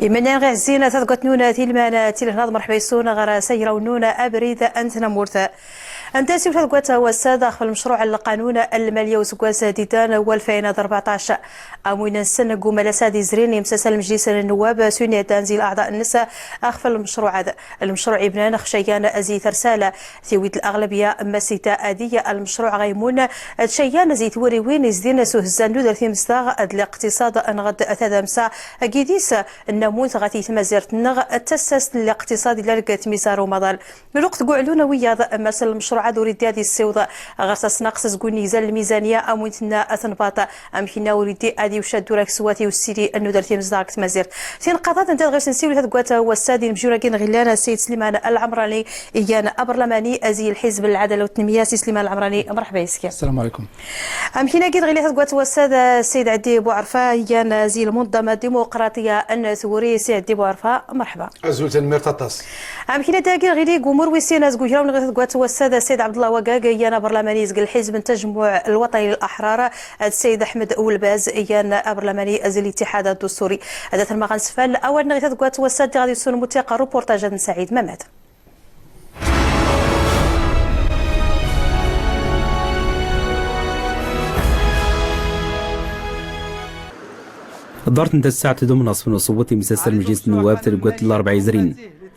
إيمانيان غير عزينا تذكرت نونا تيلمانا تيلهناض مرحبا يسونا غرا سيرا ونونا أبريد أنتنا مورثا أنت سيوت تذكرت هو السادة في المشروع القانون المالية وسكواس ديدان هو 2014 أموين السنة قوم سادي زرين مسلسل مجلس النواب سونيا تنزيل أعضاء النساء أخفى المشروع هذا المشروع ابنان خشيان أزي ترسالة ثويت الأغلبية مسيتا أدية المشروع غيمون تشيان زيت وريوين يزدين سهزان نودر في مستاغ الاقتصاد أنغد أتدمسا أكيديس النموذج غاتي تمازيرت النغ التساس الاقتصادي لرقة ميزار ومضال من وقت قعلونا وياض مثل المشروع دوري ديال السيوض غرس ناقص زكوني زال الميزانية أموينتنا أثنباط أمكنا وريدي أدي وشاد دوراك سواتي والسيري النودر في مزداق تمازير تنقاطات انت غير سنسيو هاد قواتا هو السادي المجورة كين غلانا السيد سليمان العمراني إيان برلماني أزي الحزب العدالة والتنمية. سي سليمان العمراني مرحبا يسكي. السلام عليكم. أمكنا كين غير هاد قواتا هو السيد عدي بوعرفة إيان زي المنظمة الديمقراطية الثورية. سي عدي بوعرفة مرحبا. أزول تنمير تطاس. أمكنا تاكي غيري قمر ويسينا زكو جراون غير قواتا هو السيد عبد الله وقاق إيان برلماني زق الحزب التجمع الوطني للأحرار. السيد أحمد أولباز إيان برلماني أزي الاتحاد الدستوري. هذا تما غنسفال أول نغيث قوات والساد غادي يسون متيقة روبورتاج سعيد ممات. دارت انت الساعة تدوم نصف نصوت مسلسل مجلس النواب تلقات الأربع زرين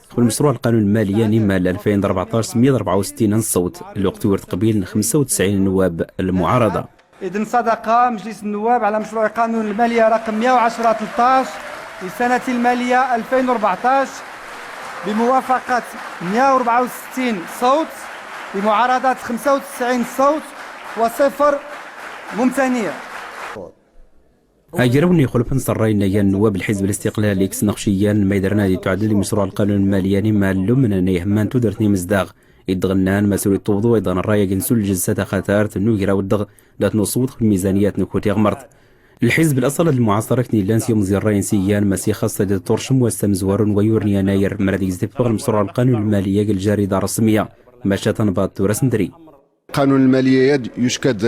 قبل مشروع القانون المالية نما 2014 164 الصوت الوقت ورد قبيل 95 نواب المعارضة. إذن صدق مجلس النواب على مشروع قانون المالية رقم 110/13 لسنة المالية 2014 بموافقة 164 صوت بمعارضة 95 صوت وصفر ممتنية. أجروني خلف نصرين يا النواب الحزب الاستقلالي كسنخشيا ما يدرنا دي تعدل مشروع القانون المالية نما لمنا نيهمان تدرتني مزداغ يدغنان مسؤول التوضو أيضا الراية جنسول الجلسة خطارت نوغرا والدغ لا تنصوت في الميزانيات نكوتي غمرت. الحزب الأصل المعاصرة كني لانسي مزير سيان مسيح خاصة ترشم وستمزور ويورني ناير مرادي زدفق المشروع القانون المالية الجريدة الرسمية مشى تنبات ورسندري. قانون المالية يشكد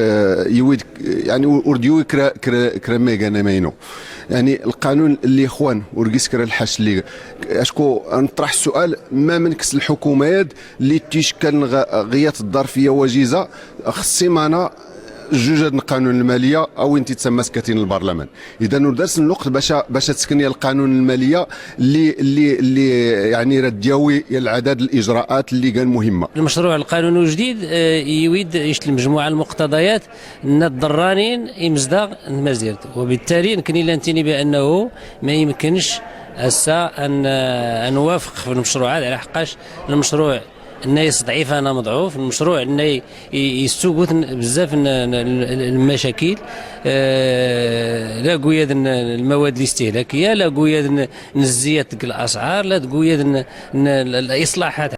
يويد يعني ورديو كرا كرا كرا ميغانا ماينو يعني القانون اللي اخوان ورقيس كرا الحاش اللي اشكو نطرح السؤال ما من كس الحكومات اللي تيشكل غيات الظرفية وجيزة خص سيمانه جوج القانون المالية او انت تسمى سكتين البرلمان. اذا ندرس الوقت باش تسكني القانون المالية اللي اللي اللي يعني رديوي العدد الاجراءات اللي كان مهمة. المشروع القانون الجديد يريد يشتل مجموعة المقتضيات ان الضرانين يمزدغ المزيد، وبالتالي يمكن لانتيني بانه ما يمكنش هسه ان نوافق في المشروع هذا، على حقاش المشروع الناس ضعيف انا مضعوف، المشروع انه يستوقف بزاف المشاكل، لا قوية المواد الاستهلاكية، لا قوية نزيات الاسعار، لا قوية الاصلاحات.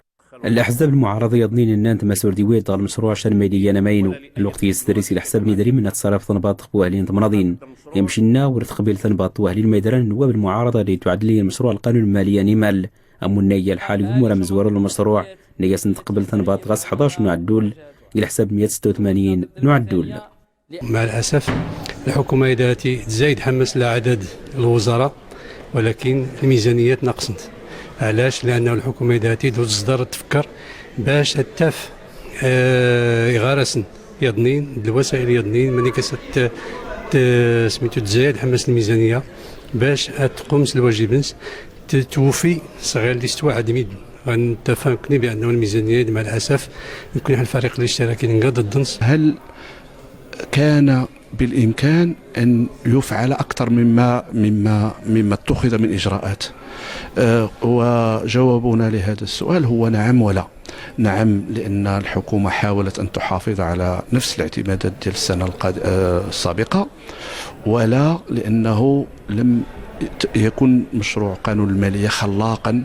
الاحزاب المعارضة يظنين ان مسؤول ديويل طال المشروع عشان ما يدي ماينو الوقت يستدرس الحساب ندري من تصرف تنباط واهلين تمناضين يمشي لنا ورث قبيل تنباط واهلين ميدران النواب المعارضة اللي تعدل المشروع القانون المالية نمال أم النية الحالي ومورا مزور المشروع نياس نتقبل تنباط غاس 11 نعدول إلى حساب 186 نعدول. مع الأسف الحكومة إدارتي تزايد حمس لعدد الوزراء ولكن الميزانيات نقصت. علاش؟ لأنه الحكومة إدارتي تصدر تفكر باش تتف إغارسن يضنين الوسائل يضنين ملي كست سميتو تزايد حمس الميزانية باش تقوم الواجب توفي صغير اللي استوى ميد. غنتفقني بانه الميزانية مع الاسف يكون الفريق الاشتراكي نقاد الدنس. هل كان بالامكان ان يفعل اكثر مما مما مما اتخذ من اجراءات؟ وجوابنا لهذا السؤال هو نعم ولا. نعم، لان الحكومة حاولت ان تحافظ على نفس الاعتمادات ديال السنة السابقة، ولا لانه لم يكن مشروع قانون المالية خلاقا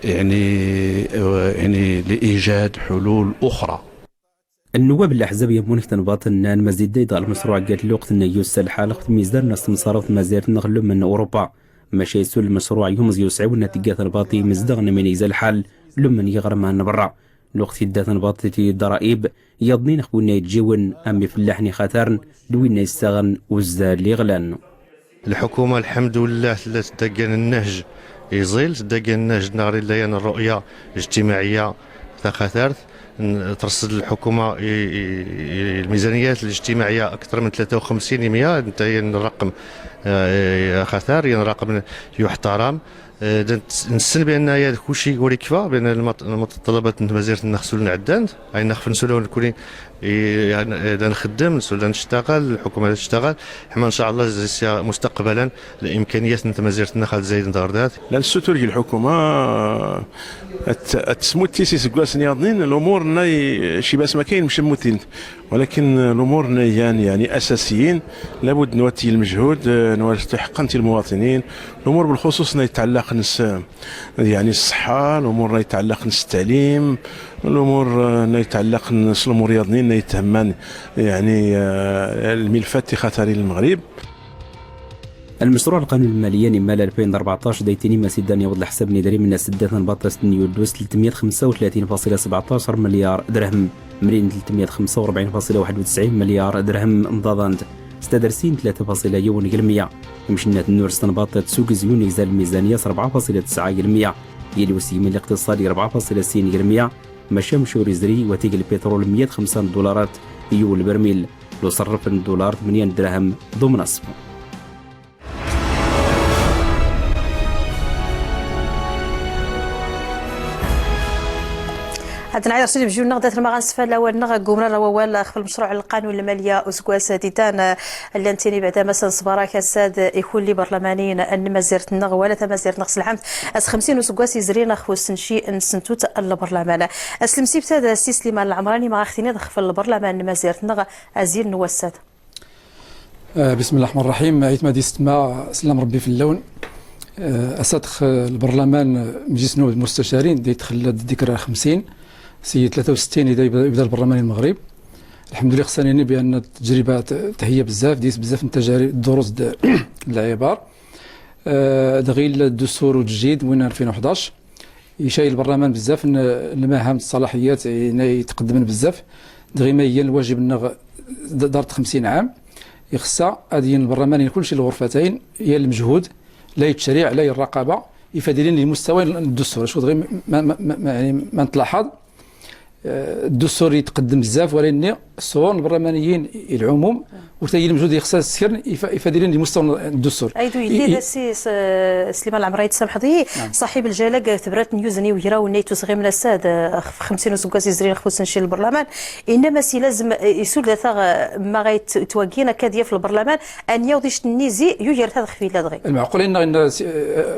يعني لإيجاد حلول أخرى. النواب الأحزاب يبون تنباط النان مزيد ديدا المشروع قالت الوقت أن يوسل الحالة خت ميزدار ناس مصارف مزير نغلو من أوروبا ماشي يسول المشروع يوم يسعي والنتيجة تنباطي مزدغ من يزال الحال لمن يغرم برا الوقت يدا تنباطي الضرائب يضنين خونا يتجون أمي فلاحني خاطرن دوين يستغن وزال اللي غلان. الحكومة الحمد لله تدقن النهج يزيل تدقن النهج نغري ليان الرؤية الاجتماعية تخاثرت ترصد الحكومة الميزانيات الاجتماعية اكثر من 53% انتهي الرقم خثار رقم يحترم. نسن بان كلشي يقول يكفى بان المتطلبات مازال نخصو نعدان اي نخف نسولو نكون نخدم نسول نشتغل الحكومة تشتغل حما ان شاء الله مستقبلا الامكانيات نتا مازال نخل زايد نتغردات. لان الستور الحكومة تسموتي سي سكواس نياضنين الامور شي باس ما كاين مش موتين، ولكن الامور يعني اساسيين لابد نواتي المجهود نواتي حقا المواطنين. الامور بالخصوص يتعلق نس يعني الصحة، الامور يتعلق نس التعليم، الامور يتعلق نس الامور ياضنين يتهمان يعني الملفات خطرين للمغرب. المشروع القانون المالي مال 2014 دايتيني ما سيدان يوض الحساب ندري من سدات نبطس نيودوس 335.17 مليار درهم مرين 345.91 مليار درهم نضادانت ستدرسين 3.1% مشنات النور استنباط تسوق زيون يزال الميزانية 4.9% يلي الاقتصادي 4.6% مشى مشوري زري وتيق البترول 105 دولارات يو البرميل لو صرف الدولار 8 درهم ضمن نصف. عندنا عير سيدي بجوج نغدا ما غنسفى الاول نغ قمنا روال خف المشروع القانون المالية اسكواس ديتان اللي انتني بعدا مثلا صبراك الساد يكون لي برلمانيين ان مازيرت النغ ولا تمازيرت نقص العام اس 50 اسكواس يزرينا خو سنشي نسنتوت البرلمان اسلم سيبتا سي سليمان العمراني ما اختني دخل البرلمان مازيرت النغ ازيل نوسات. بسم الله الرحمن الرحيم. عيت ما ديستما سلام ربي في اللون. اساتخ البرلمان مجلس النواب المستشارين دي تخلى الذكرى 50 سي 63 اذا يبدا البرلمان المغرب. الحمد لله خصني يعني بان التجربة تهيا بزاف ديس بزاف التجارب الدروس العبار دغيل الدستور والتجديد وين 2011 يشايل البرلمان بزاف المهام الصلاحيات يتقدمن بزاف دغيا ما هي الواجب النغ دارت 50 عام يخصها هذه البرلمان كل شيء الغرفتين هي المجهود لا التشريع لا الرقابة يفادلين لمستوى الدستور. شو دغيا ما يعني ما نتلاحظ الدستور يتقدم بزاف ولكن الصور البرلمانيين العموم وتاهي المجهود يخصها السكر يفادلين لمستوى الدستور. ايدو يلي سي سليمان العمري تسامح دي. نعم. صاحب الجلاله تبرات نيوزني ويرا ونيتو صغير من الساد 50 وسكاس يزرين خصوصا شي البرلمان انما سي لازم يسول ما غيتواكينا كاديه في البرلمان ان يوضيش النيزي يجر هذا خفيله دغي المعقول ان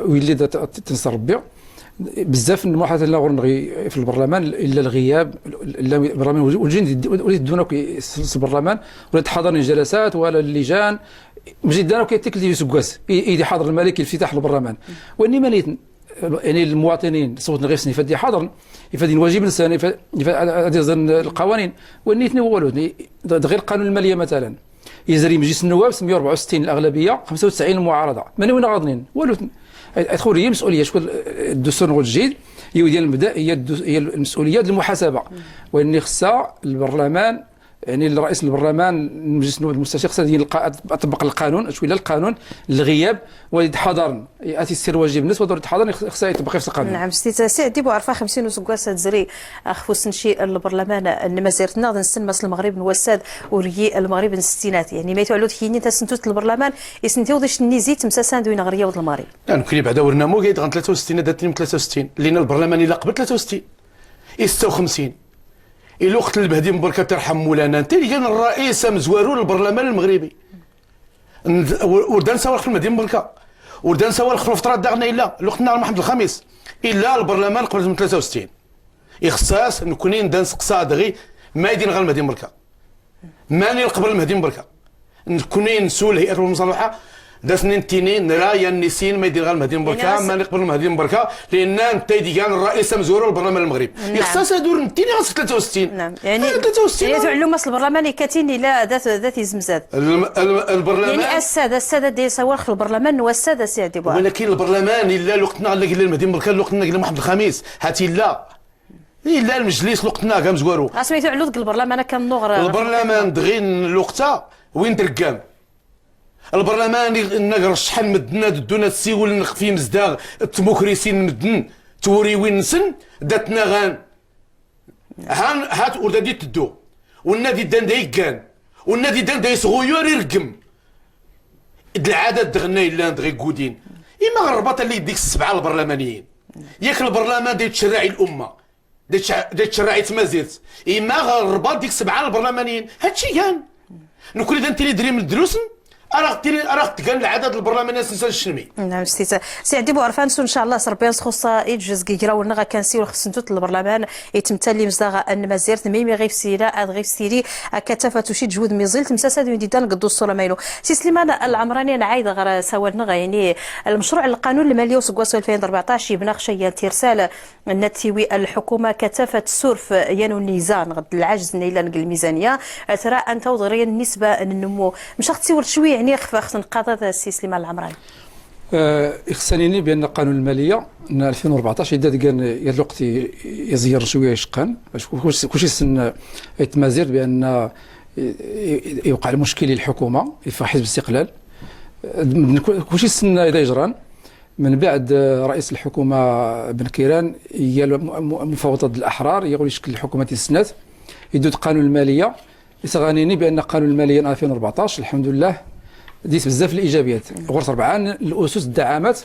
ويلي تنصر ربي بزاف المحادثات اللي غير في البرلمان الا الغياب الا البرلمان والجند وليد دون البرلمان ولا تحضر الجلسات ولا اللجان مجد داروا كيتكل يسكواس يدي حاضر الملك الافتتاح البرلمان واني ماليت يعني المواطنين صوتنا غير سني فدي حاضر يفدي الواجب الانساني يفدي القوانين ونيتني والو غير قانون المالية مثلا يزري مجلس النواب 164 الاغلبية 95 المعارضة من وين غاضنين والو ادخل هي المسؤولية شكون الدستور الجديد هي ديال المبدا هي المسؤولية ديال المحاسبة وان خصها البرلمان يعني الرئيس البرلمان المجلس النواب المستشار خصها طبق القانون شوية القانون الغياب ويتحضر ياتي السير واجب الناس ودور يتحضر خصها يطبق في القانون. نعم سي عدي بوعرفه 50 وسكواس تزري خصوصا شي البرلمان مازيرتنا نسن المغرب نوساد وريي المغرب الستينات يعني ما يتعلو تكيني تسنتوت البرلمان يسنتيوضيش النيزي تمسا ساندوين غريه ود المغرب. لا نكري بعدا ورنا مو كاين 63 دات 63 لان البرلمان الا قبل 63 56 الوقت البهدي مبركه ترحم مولانا انت اللي كان الرئيس مزوارو للبرلمان المغربي وردان سوالخ في المدينة مبركه وردان سوالخ في الفترة داغنا الا الوقت نهار محمد الخميس الا البرلمان قبل من 63 اخصاص نكونين دان سقسا دغي ما يدين غير المهدي مبركه ماني قبل المهدي مبركه نكونين نسول هيئة المصالحة داسنين تينين رايا النسين ما يدير غير المهدي مبركه ما نقبل المهدي مبركه لان انت كان الرئيس مزورو البرلمان المغربي. نعم. خصها دور انتيني غاس 63. نعم يعني 63 يعني تعلم البرلمان كاتيني لا ذات يزمزاد البرلمان يعني السادة ديال سوالخ في البرلمان والسادة سي عدي بوعرفه ولكن البرلمان الا لوقتنا قال المهدي مبركه لوقتنا قال محمد الخميس هاتي لا الا المجلس لوقتنا كاع مزورو سميتو علو البرلمان كان نغر البرلمان دغين الوقته وين ترقام البرلمان نقر شحال مدنا دونا السيول في مزداغ التموكريسين مدن توريوين نسن داتنا غان هان هات وردادي تدو والنادي دان دا يكان والنادي دان دا يسغيور يرقم العدد دغنا الا دغي كودين اما الرباط اللي يديك السبعة البرلمانيين ياك البرلمان دا يتشرعي الامة دا يتشرعي تمازيرت اما الرباط ديك السبعة البرلمانيين هادشي كان نكون اذا انت اللي دري من الدروسن راه تقال العدد البرلماني سنسان الشنمي. نعم سي عدي بوعرفان ان شاء الله سربيان خصها يتجز كيراونا غا كنسيو خصنتو البرلمان يتمثل لي مزداغ ان مازيرت ميمي غيف سيلا اد غيف سيري كتافة شي جهود ميزيل تمساسا دو ديدان قدو الصورة مايلو. سي سليمان العمراني نعايد غير سوالنا يعني المشروع القانون المالي وسكواس 2014 يبنى خشية ترسال النتيوي الحكومة كتافة السرف يانو النيزان غد العجز نيلا الميزانية ترى ان توضري النسبة النمو مش تسيور شوية يعني خف نقاط السي سليمان العمراني. خصني بان قانون المالية 2014 يداد كان الوقت يزير شوية يشقان باش كلشي سن يتمازير بان يوقع المشكل للحكومة في حزب الاستقلال كلشي سن اذا يجران. من بعد رئيس الحكومة بن كيران هي مفاوضات الاحرار يقول يشكل الحكومة السنات يدود قانون المالية يتغنيني بان قانون المالية 2014 الحمد لله ديت بزاف الايجابيات غرس ربعان الاسس الدعامات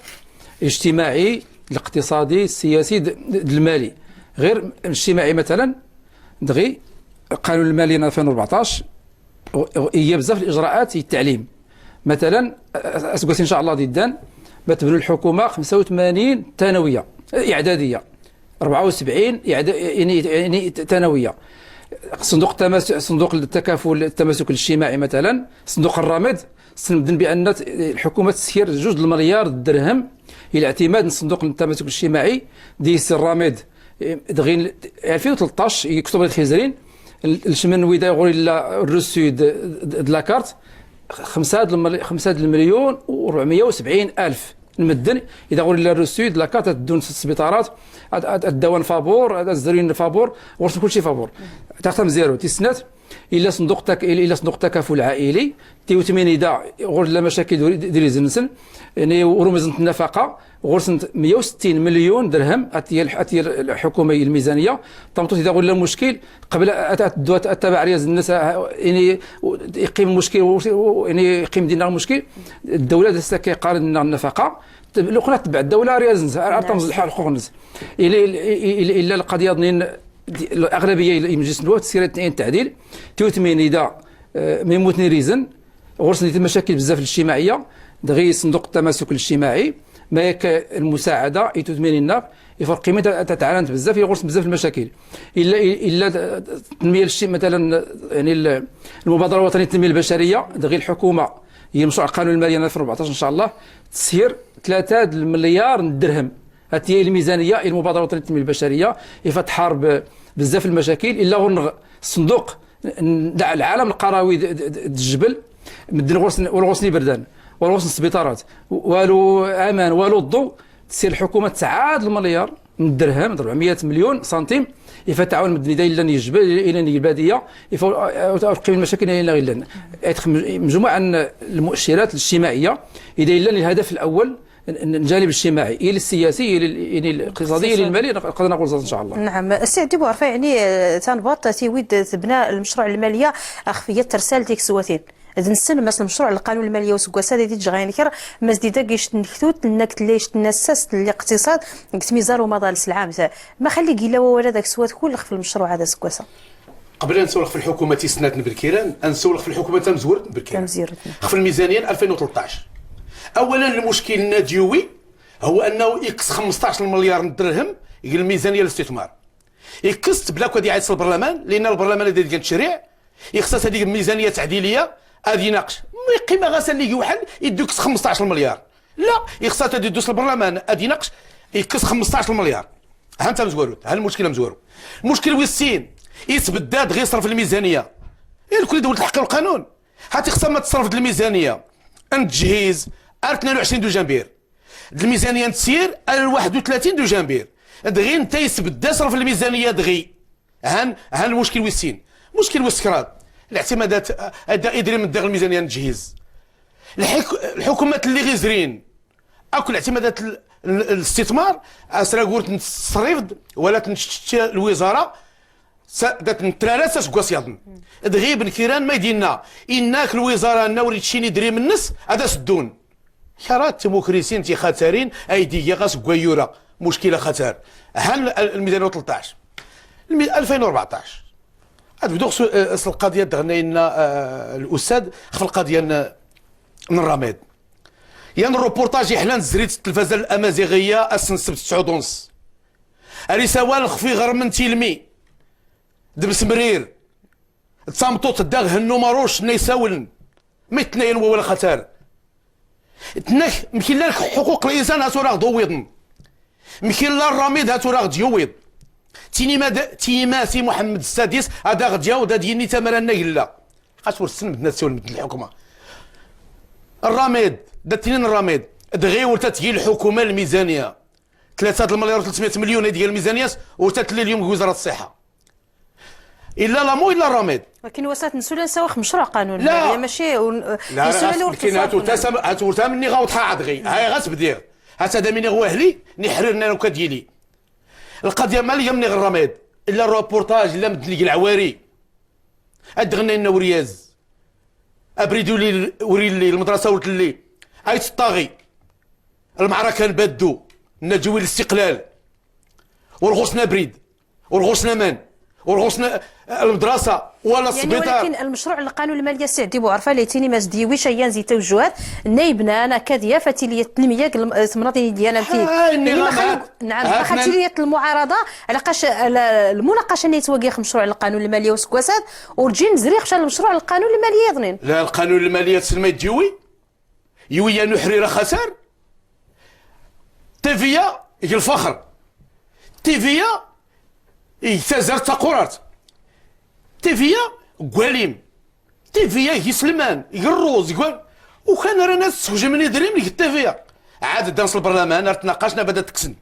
الاجتماعي الاقتصادي السياسي المالي. غير الاجتماعي مثلا دغي قانون المالي 2014 هي بزاف الاجراءات التعليم مثلا اسكوس ان شاء الله ديدان ما تبنوا الحكومة 85 ثانوية اعدادية 74 يعني ثانوية صندوق صندوق التكافل التماسك الاجتماعي مثلا صندوق الرامد سنبدن بان الحكومة تسير 2 مليار درهم الى اعتماد صندوق التماسك الاجتماعي ديس الرامد دغين 2013 يكتب الخزرين الشمن ويدا يقول لا ال reçu de la carte 5 المليون و470 الف المدن اذا غوري لا reçu de la carte تدون في السبيطارات الدوان فابور الزرين فابور ورث كلشي فابور تختم zéro تيسنات الا صندوق الا صندوق التكافل العائلي تيوتمين اذا غور لا مشاكل ديال زنسن يعني ورمزنت النفقة غرسنت 160 مليون درهم اتي الحكومة الميزانية طمطوط اذا غور لا مشكل قبل التبع رياض الناس يعني يقيم المشكل يعني يقيم دينا المشكل الدولة كيقارن النفقة الاخرى تبع الدولة رياض تمز الحقوق الناس الا القضية الاغلبية مجلس النواب تسير التعديل تيوتمين اذا ميموتني ريزن غرسني المشاكل بزاف الاجتماعية دغي صندوق التماسك الاجتماعي ما يك المساعدة يتوتمين النار يفرق قيمة تتعاند بزاف يغرس بزاف المشاكل الا التنمية مثلا يعني المبادرة الوطنية للتنمية البشرية دغي الحكومة هي مشروع القانون المالي 2014 ان شاء الله تسير 3 المليار درهم هذه هي الميزانية المبادرة الوطنية للتنمية البشرية يفتح بزاف المشاكل الا غير الصندوق العالم القروي الجبل مدن والغصني بردان والغصن السبيطارات والو امان والو الضوء تسير الحكومة 9 المليار من الدرهم 400 مليون سنتيم يفتحون مدن الى الجبل الى البادية يقيم المشاكل الى غير مجموعة المؤشرات الاجتماعية اذا الا الهدف الاول الجانب الاجتماعي الى السياسي الى الاقتصادي الى المالي نقدر نقول ان شاء الله. نعم السي عدي بوعرفه يعني تنبط تيويد تبنى المشروع المالية اخفيه ترسال ديك سواتين نسن ماس المشروع القانون المالية وسكواسا ديال تجغين كر مزديدا كيش نكتوت نكت ليش تنساس الاقتصاد قلت ميزار ومضالس العام ما خلي كيلا ولا داك سوات كل في المشروع هذا سكواسا. قبل ان نسولق في الحكومة تيسنات بنكيران نسولق في الحكومة تمزورت بنكيران في الميزانية 2013. اولا المشكل الناديوي هو انه يكس 15 مليار درهم الميزانية للاستثمار يكست بلا كادي عايز البرلمان لان البرلمان هذا ديال التشريع يخصص هذيك الميزانية تعديليه غادي يناقش قيمة غاسل اللي يوحل يدوك 15 مليار لا يخصها تدي دوس البرلمان غادي يناقش يكس 15 مليار. ها انت مزورو ها المشكلة مزورو المشكل ويسين يتبداد غير يصرف الميزانية الكل دولة الحق والقانون حتى خصها ما تصرف الميزانية ان تجهيز 22 دجنبير الميزانية تسير 31 دجنبير دغي انت يتبدا صرف الميزانية دغي هان المشكل ويسين مشكل وسكرات الاعتمادات ادري من داخل الميزانية التجهيز الحكومات اللي غيزرين اكل اعتمادات الاستثمار اسرا قلت نتصرف ولا تنشتي الوزارة دات نترارا سكواس يضن دغيب كيران ما يدينا انك الوزارة نوري تشيني دري من النس هذا سدون حرات تموكريسين تي خطرين ايدي غاس كوايورا مشكلة خطر هل الميزانية 13 2014 بدو القضية دغنا لنا الاستاذ خف القضية من الرميد يعني الروبورتاج حنا نزريت التلفازه الامازيغية اسن السبت 9:30 اري خفي غير من تيلمي دبس مرير تسامطو تداغ هنو ماروش نيساولن ميتنين ولا خطر تنك مكي لا حقوق الانسان هاتو راه ضويضن مكي لا الرميد هاتو راه ديويض تيني تيما سي محمد السادس هذا غديا ودا ديني تمرنا لا خاص ورسن مدنا تسول مدن الحكومة الرميد داتينين الرميد دغي ورتات الحكومة الميزانية 3 المليار و300 مليون ديال الميزانيات ورتات لي اليوم وزارة الصحة الا لامو الا الرميد. ولكن وصلت نسول نساوخ مشروع قانون لا ماشي لا ولكن هاتورتا مني غاوضحها عاد غي هاي غتبدير هات هذا مني غواهلي نحررنا لو كديلي القضية ماليه مني غير الرميد الا الروبورتاج الا مدلي العواري ادغنا لنا ورياز ابريدو لي وري لي المدرسة ولت لي ايت الطاغي المعركة نبدو نجوي الاستقلال ورغوسنا بريد ورغوسنا مان ورغوسنا المدرسة ولا السبيطار. يعني ولكن المشروع القانون المالية السي عدي بوعرفه اللي تيني ما زديويش ايان زي توجهات نايبنا انا كاديه فاتيليه التنمية تمناطي ديالنا في يعني نعم خاتيليه المعارضة علاقاش المناقشة اللي تواجه مشروع القانون المالية وسكواسات ورجي نزري خشى المشروع القانون المالية يظنين لا القانون المالية تسمى ديوي يويا نحرر خسر تيفيا يجي الفخر تيفيا يتزر تقرات تيفيا قواليم تيفيا يسلمان يروز يقول وكان راه ناس تهجمني دريم لك تيفيا عاد دانس البرلمان راه تناقشنا بدا تكسن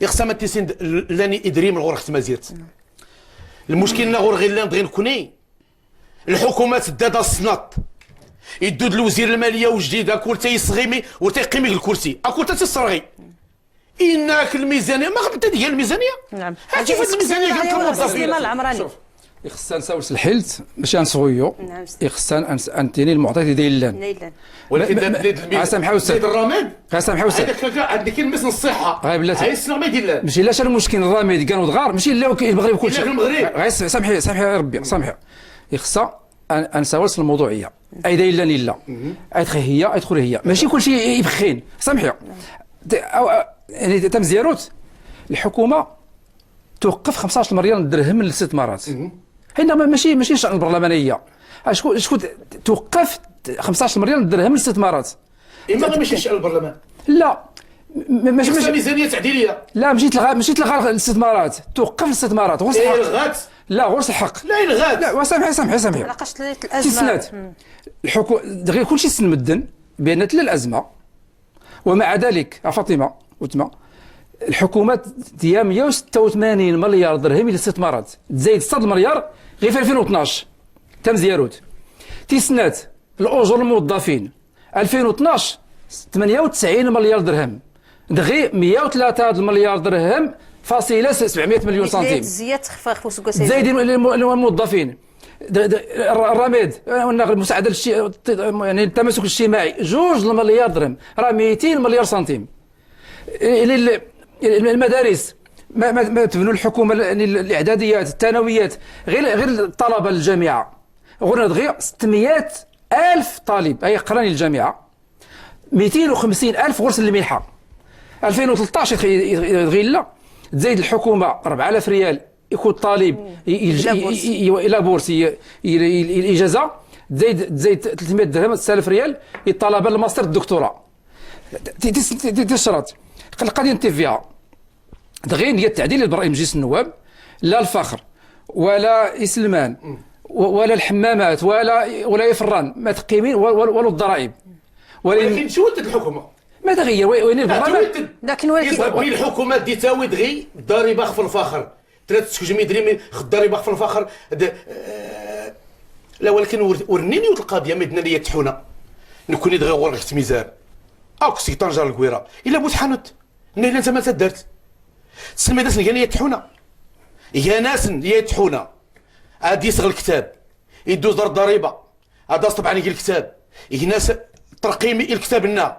يخصها ما تيسين لاني ادريم الغور خت مازيرت المشكل نا غور غير لا نبغي نكوني الحكومة تدادا السنط يدود الوزير المالية وجديد اكل تيصغيمي وتيقيمي الكرسي اكل تيصرغي انك الميزانية ما غبت ديال الميزانية. نعم هادشي في الميزانية كانت الموظفين العمراني. شوف خصنا نساوس الحلت ماشي نصغيو. نعم خصنا انتيني المعطيات ديال لان ولكن سامحوا استاذ الرماد سامحوا استاذ عندك كلمة الصحة غير بلاتي هاي السنة ما يدير لا ماشي لاش المشكل الرميد كانوا صغار ماشي لا المغرب كلشي المغرب غير سامحي سامحي يا ربي سامحي خصها انساوس الموضوعية اي داير لا لا ادخل هي ادخل هي ماشي كلشي يبخين سامحي يعني تم زياروت الحكومة توقف 15 مليار درهم من الاستثمارات هنا ماشي شأن البرلمانية شكون توقف 15 مليار درهم من الاستثمارات اما ماشي شأن البرلمان لا ماشي ميزانية تعديليه لا ماشي تلغى الاستثمارات توقف الاستثمارات غير الحق الغات لا غير الحق لا الغات لا وسامحي سامحي سامحي علاقاش الازمة الحكومة غير كلشي سنمدن بان تلا الازمة ومع ذلك فاطمة وتما الحكومة ديال 186 مليار درهم للاستثمارات تزايد 6 مليار غير في 2012 تم زياروت تيسنات الاجور الموظفين 2012 98 مليار درهم دغي 103 مليار درهم فاصلة 700 مليون سنتيم زايدين الموظفين الرميد المساعدة يعني التماسك الاجتماعي 2 مليار درهم راه 200 مليار سنتيم. المدارس ما تبنوا الحكومة يعني الاعداديات الثانويات غير الطلبة للجامعة غير غير 600 الف طالب اي قراني الجامعة 250 الف غرس المنحة 2013 غير لا تزايد الحكومة 4000 ريال يكون الطالب الى bourse الاجازة تزايد 300 درهم 6000 ريال الطلبة الماستر الدكتوراه تشرط القضية انت فيها دغيا هي التعديل لرئيس مجلس النواب لا الفخر ولا اسلمان ولا الحمامات ولا يفران ما تقيمين ولا الضرائب. ولكن شو ولدت الحكومة؟ ما تغير وين البرلمان لكن ولكن الحكومة دي تاوي دغي الضريبة خف الفخر 3 درهم الضريبة خف الفخر لا ولكن ورنيني القضية مدنا لي تحونه نكوني دغيا غور تميزار او كسي طنجة الكويره الا بوت حانوت الا انت ما تدرت تسمي داس نكاني يتحونا يا ناس يتحونا غادي يصغ الكتاب يدوز دار الضريبة هذا طبعا يجي الكتاب ناس ترقيمي الكتاب لنا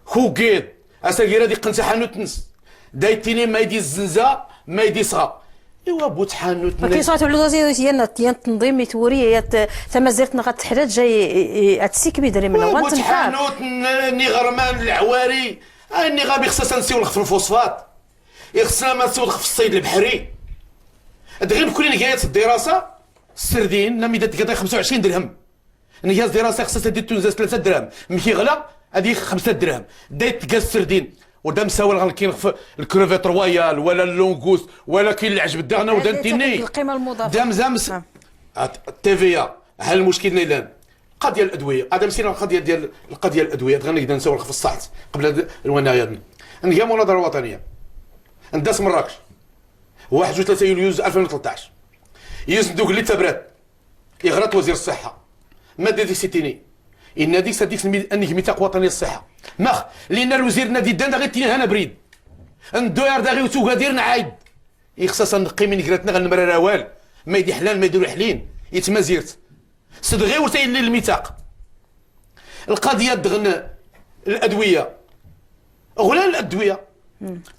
خوكيد اساكير هذه قنت حانوت نس دايتيني ما يدي الزنزه ما يدي صغا ايوا بوت حانوت ولكن صوت على ديال التنظيم يتوري تمازيرت غتحرج جاي اتسيك بيدري من بوت حانوت ني غرمان العواري اني غابي خصنا نسيو في الفوسفات خصنا ما نسيو في الصيد البحري دغيا بكل نهاية الدراسة السردين لم يدات 25 درهم نهاية الدراسة خصها تدي تونزاس 3 دراهم مشي غلا هذه 5 دراهم دايت تلقى السردين ودا مساوي كاين في ال crevette royale ولا ال langouste ولا كاين العجب داغنا ودا نتيني القيمة المضافة دام زامس TVA. هل المشكل نيلان القضية الادوية هذا مسينا القضية ديال القضية الادوية دغيا نقدر نساوي في الصحت قبل الونايا نلقى المناظرة الوطنية نداس مراكش 1 2 3 يوليوز 2013 يوز دوك اللي تبرات يغرط وزير الصحة ما دي سيتيني ان ديك سديك انك ميثاق وطني للصحة ماخ لان الوزير نادي دان غير تيني هنا بريد ندوير داغي وتوغادير نعايد يخصص نقي من كراتنا غنمرر راوال ما يدي حلال ما يديروا حلين يتمازيرت صدغي وتاين الميثاق القضية دغن الادوية غلال الادوية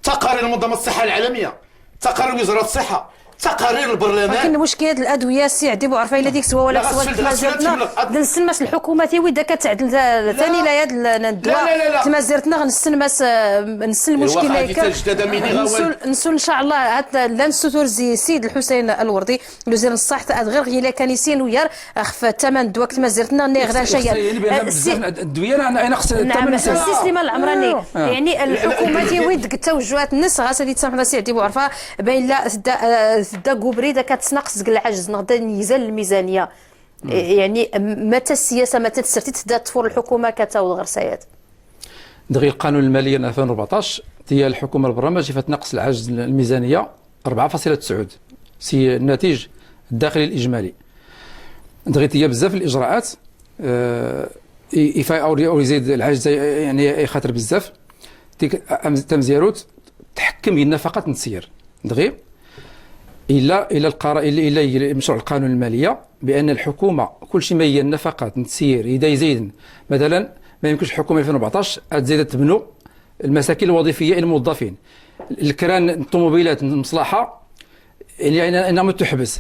تقارير منظمة الصحة العالمية تقارير وزارة الصحة تقارير البرلمان. ولكن المشكل الادوية السي عدي بوعرفه الا ديك سوا ولا سوا تمازيرتنا نسلماس الحكومة تيوي كتعدل ثاني لا يد الدواء تمازيرتنا غنسلماس نسل المشكل نسول ان شاء الله لا نسوتور زي السيد الحسين الوردي وزير الصحة غير غيلا كان يسين ويار خف الثمن الدواء تمازيرتنا ني غير شيء الادوية انا خص الثمن. السي سليمان العمراني يعني الحكومة تيوي ديك التوجهات الناس غاسدي تسامحنا سي عدي بوعرفه باين لا دا كوبري دا كتنقص العجز نغدا نيزان الميزانية يعني متى السياسة متى تسرتي تبدا تفور الحكومة كتاو الغرسايات دغيا القانون المالية 2014 ديال الحكومة البرنامج فتنقص العجز الميزانية 4.9 سي الناتج الداخلي الاجمالي. دغيا هي بزاف الاجراءات يفا او يزيد العجز يعني يخاطر بزاف تمزيروت تحكم النفقات نتسير دغيا الى القرار الى مشروع القانون المالية بان الحكومة كل شيء ما هي النفقات نتسير اذا يزيد مثلا ما يمكنش الحكومة 2014 تزيد تبنوا المساكن الوظيفية للموظفين الكران الطوموبيلات المصلحة يعني انها تحبس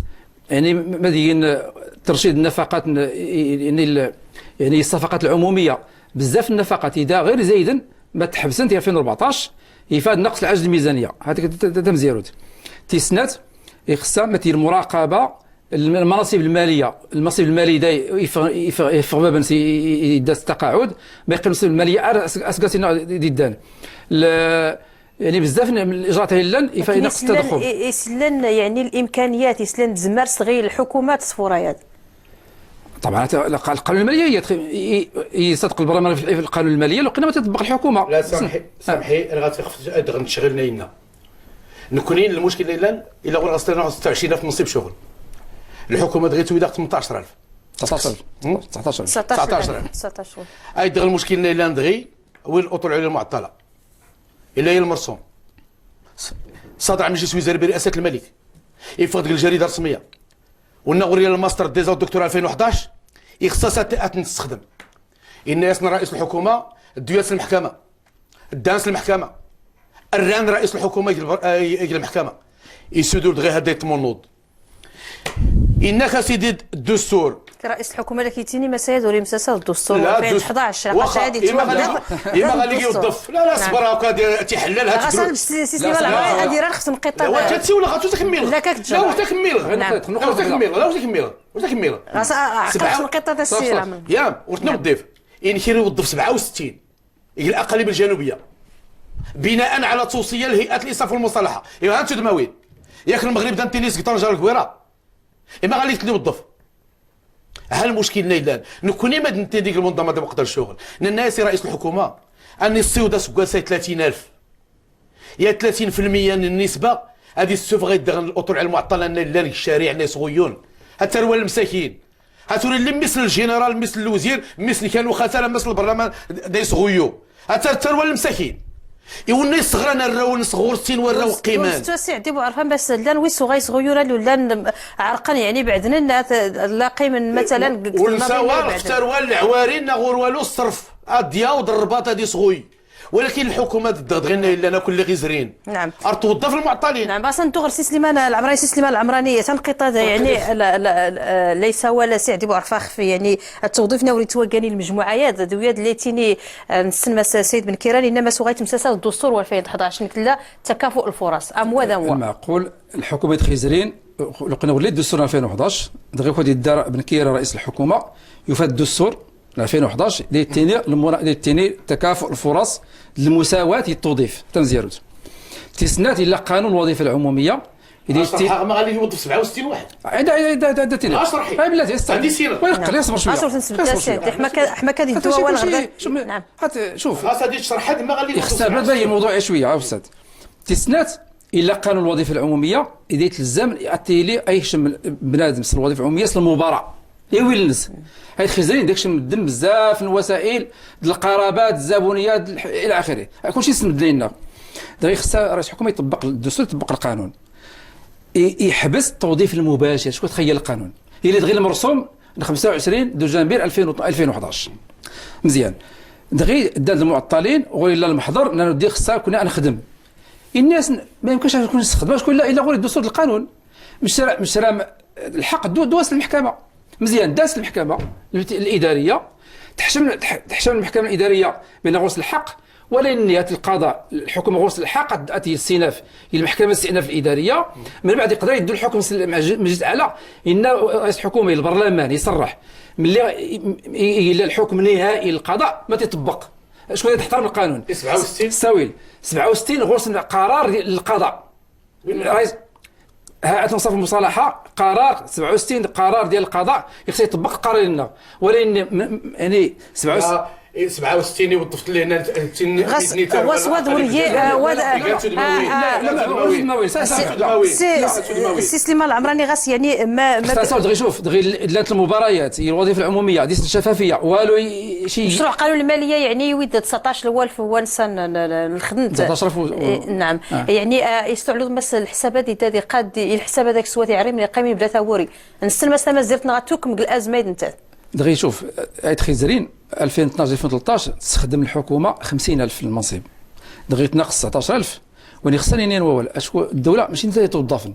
يعني مدين ترشيد النفقات يعني الصفقات العمومية بزاف النفقات اذا غير زايدا ما تحبسن في 2014 يفاد نقص العجز الميزانية هذيك تمزيروت تيسنات خصها مثل المراقبة المناصب المالية المنصب المالي دا يفغ بابا يداس التقاعد ما يقيم المناصب المالية اسكاسينا ديدان يعني بزاف من الاجراءات هي ينقص التضخم يسلن يعني الامكانيات يسلن تزمر صغير الحكومات صفوريات طبعا القانون المالية يصدق البرلمان في القانون المالية لو قلنا ما تطبق الحكومة. لا سامحي انا غادي نشغلنا لنا نكونين المشكل الا الا غير غصنا 26000 منصب شغل الحكومة دغيا تويدا 18000 19000 19 19 اي دغ المشكل الا ندغي وين الاطر العليا المعطلة الا هي المرسوم صدر مجلس وزاري برئاسة الملك يفقد الجريدة الرسمية والنغوريه الماستر ديزا والدكتوراه 2011 يخصها تستخدم ان ياسن رئيس الحكومة دياس المحكمة دانس المحكمة الران رئيس الحكومة يجي المحكمة يسودو دغيا هذا يتمنوض انك سيدي الدستور رئيس الحكومة اللي كيتيني ما سيد ولي مساسه الدستور 2011 واخا اما غادي يوظف لا لا صبر هكا تيحللها غسل سي سليمان العمراني غادي راه خص نقطة لا تسي ولا غاتو تكمل لا كتجي لا واش تكمل لا واش تكمل لا واش تكمل واش تكمل نقطة السيرة يا واش نوظف ان كير يوظف 67 الاقاليم الجنوبية بناء على توصية لهيئة الانصاف والمصالحة. ايوا انتو دماوين ياك المغرب دا تنس طنجه الكويره اما غادي يوظف. ها المشكل نيلان نكوني ما دنتي ديك المنظمة ديال مقدر الشغل الناس رئيس الحكومة اني السيوده سكاساي 30000 يا 30% من النسبة هذه السوف غيدغن الاطر المعطلة لان الشارع ناس غيون حتى هو المساكين هاتوري اللي مثل الجنرال مثل الوزير مثل كانوا خسارة مثل البرلمان دايس غيو هات المساكين يوني صغرنا الراو نصغور السين وراو قيمان سي عدي بوعرفان بس لان ويسو غيصغيورا لان عرقا يعني بعدنا لاقي من مثلا ونساوار اختاروا العوارين نغور والو الصرف اديا الرباط هادي صغوي، ولكن الحكومة ضد غير الا ناكل اللي غيزرين. نعم توظف المعطلين. نعم اصلا تغر سي سليمان العمراني، سي سليمان العمراني تنقيط هذا يعني لا لا ليس ولا سي عدي بوعرفه خفي يعني التوظيف نوري توكاني المجموعات دويات اللي تيني نسن سيد بن كيران انما سوغيت مساسه الدستور 2011 لا تكافؤ الفرص ام وذا المعقول الحكومة خيزرين لقينا وليد الدستور 2011 دغيا خد الدار بن كيران رئيس الحكومة يفاد الدستور 2011 ديال تكافؤ الفرص المساواة التوظيف تنزيروت تسنات الى قانون الوظيفة العمومية ما غادي يوظف 67 واحد عندها تيني اشرحي بلاتي عندي سيره ويقل يصبر شوية حما كان يدوا نعم شوف غادي تشرح هاد ما غادي يخصها بلا الموضوع شوية استاذ. تسنات الى قانون الوظيفة العمومية اذا يتلزم يعطي اي شم بنادم الوظيفة العمومية المباراة يويل الناس هاي الخزرين داكشي مدم بزاف الوسائل القرابات الزبونيات الى اخره كلشي سند لينا. دغيا خصها رئيس الحكومة يطبق الدستور يطبق القانون يحبس التوظيف المباشر. شكون تخيل القانون اللي دغيا المرسوم 25 دجنبير 2011 مزيان دغيا دار المعطلين ولا المحضر ندي خصها كنا نخدم الناس ما يمكنش تكون تخدم شكون الا غير الدستور القانون مش الحق دواس المحكمة مزيان داس المحكمة الادارية تحشم المحكمة الادارية بان غرس الحق ولا نية القضاء الحكم غرس الحق اتي الاستئناف الى المحكمة الاستئناف الادارية من بعد يقدر يدو الحكم المجلس الاعلى ان رئيس الحكومة البرلمان يصرح ملي الى الحكم النهائي للقضاء ما تيطبق. شكون تحترم القانون 67 ساويل 67 غرس قرار للقضاء رئيس هيئة الانصاف المصالحة قرار 67 قرار ديال القضاء خص يطبق القرار لنا ولكن يعني 67 يوظفت لي هنا سي سليمان العمراني غاس يعني ما دغيا شوف دغيا لات المباريات الوظيفة العمومية ديال الشفافية والو شي مشروع قانون المالية يعني يود 19000 ونسان الخدمة 19000 نعم يعني يستعلو مس الحسابات ديال قاد الحساب هذاك سواتي عريم اللي قايمين بلا ثوري نستنى مثلا زرتنا غاتوكم الازمة انت دغيا شوف عيد خيزرين 2012 2013 تستخدم الحكومة 50000 المنصب دغيا تنقص 19000 وني خصني نوال اشكو الدولة ماشي انت توظفن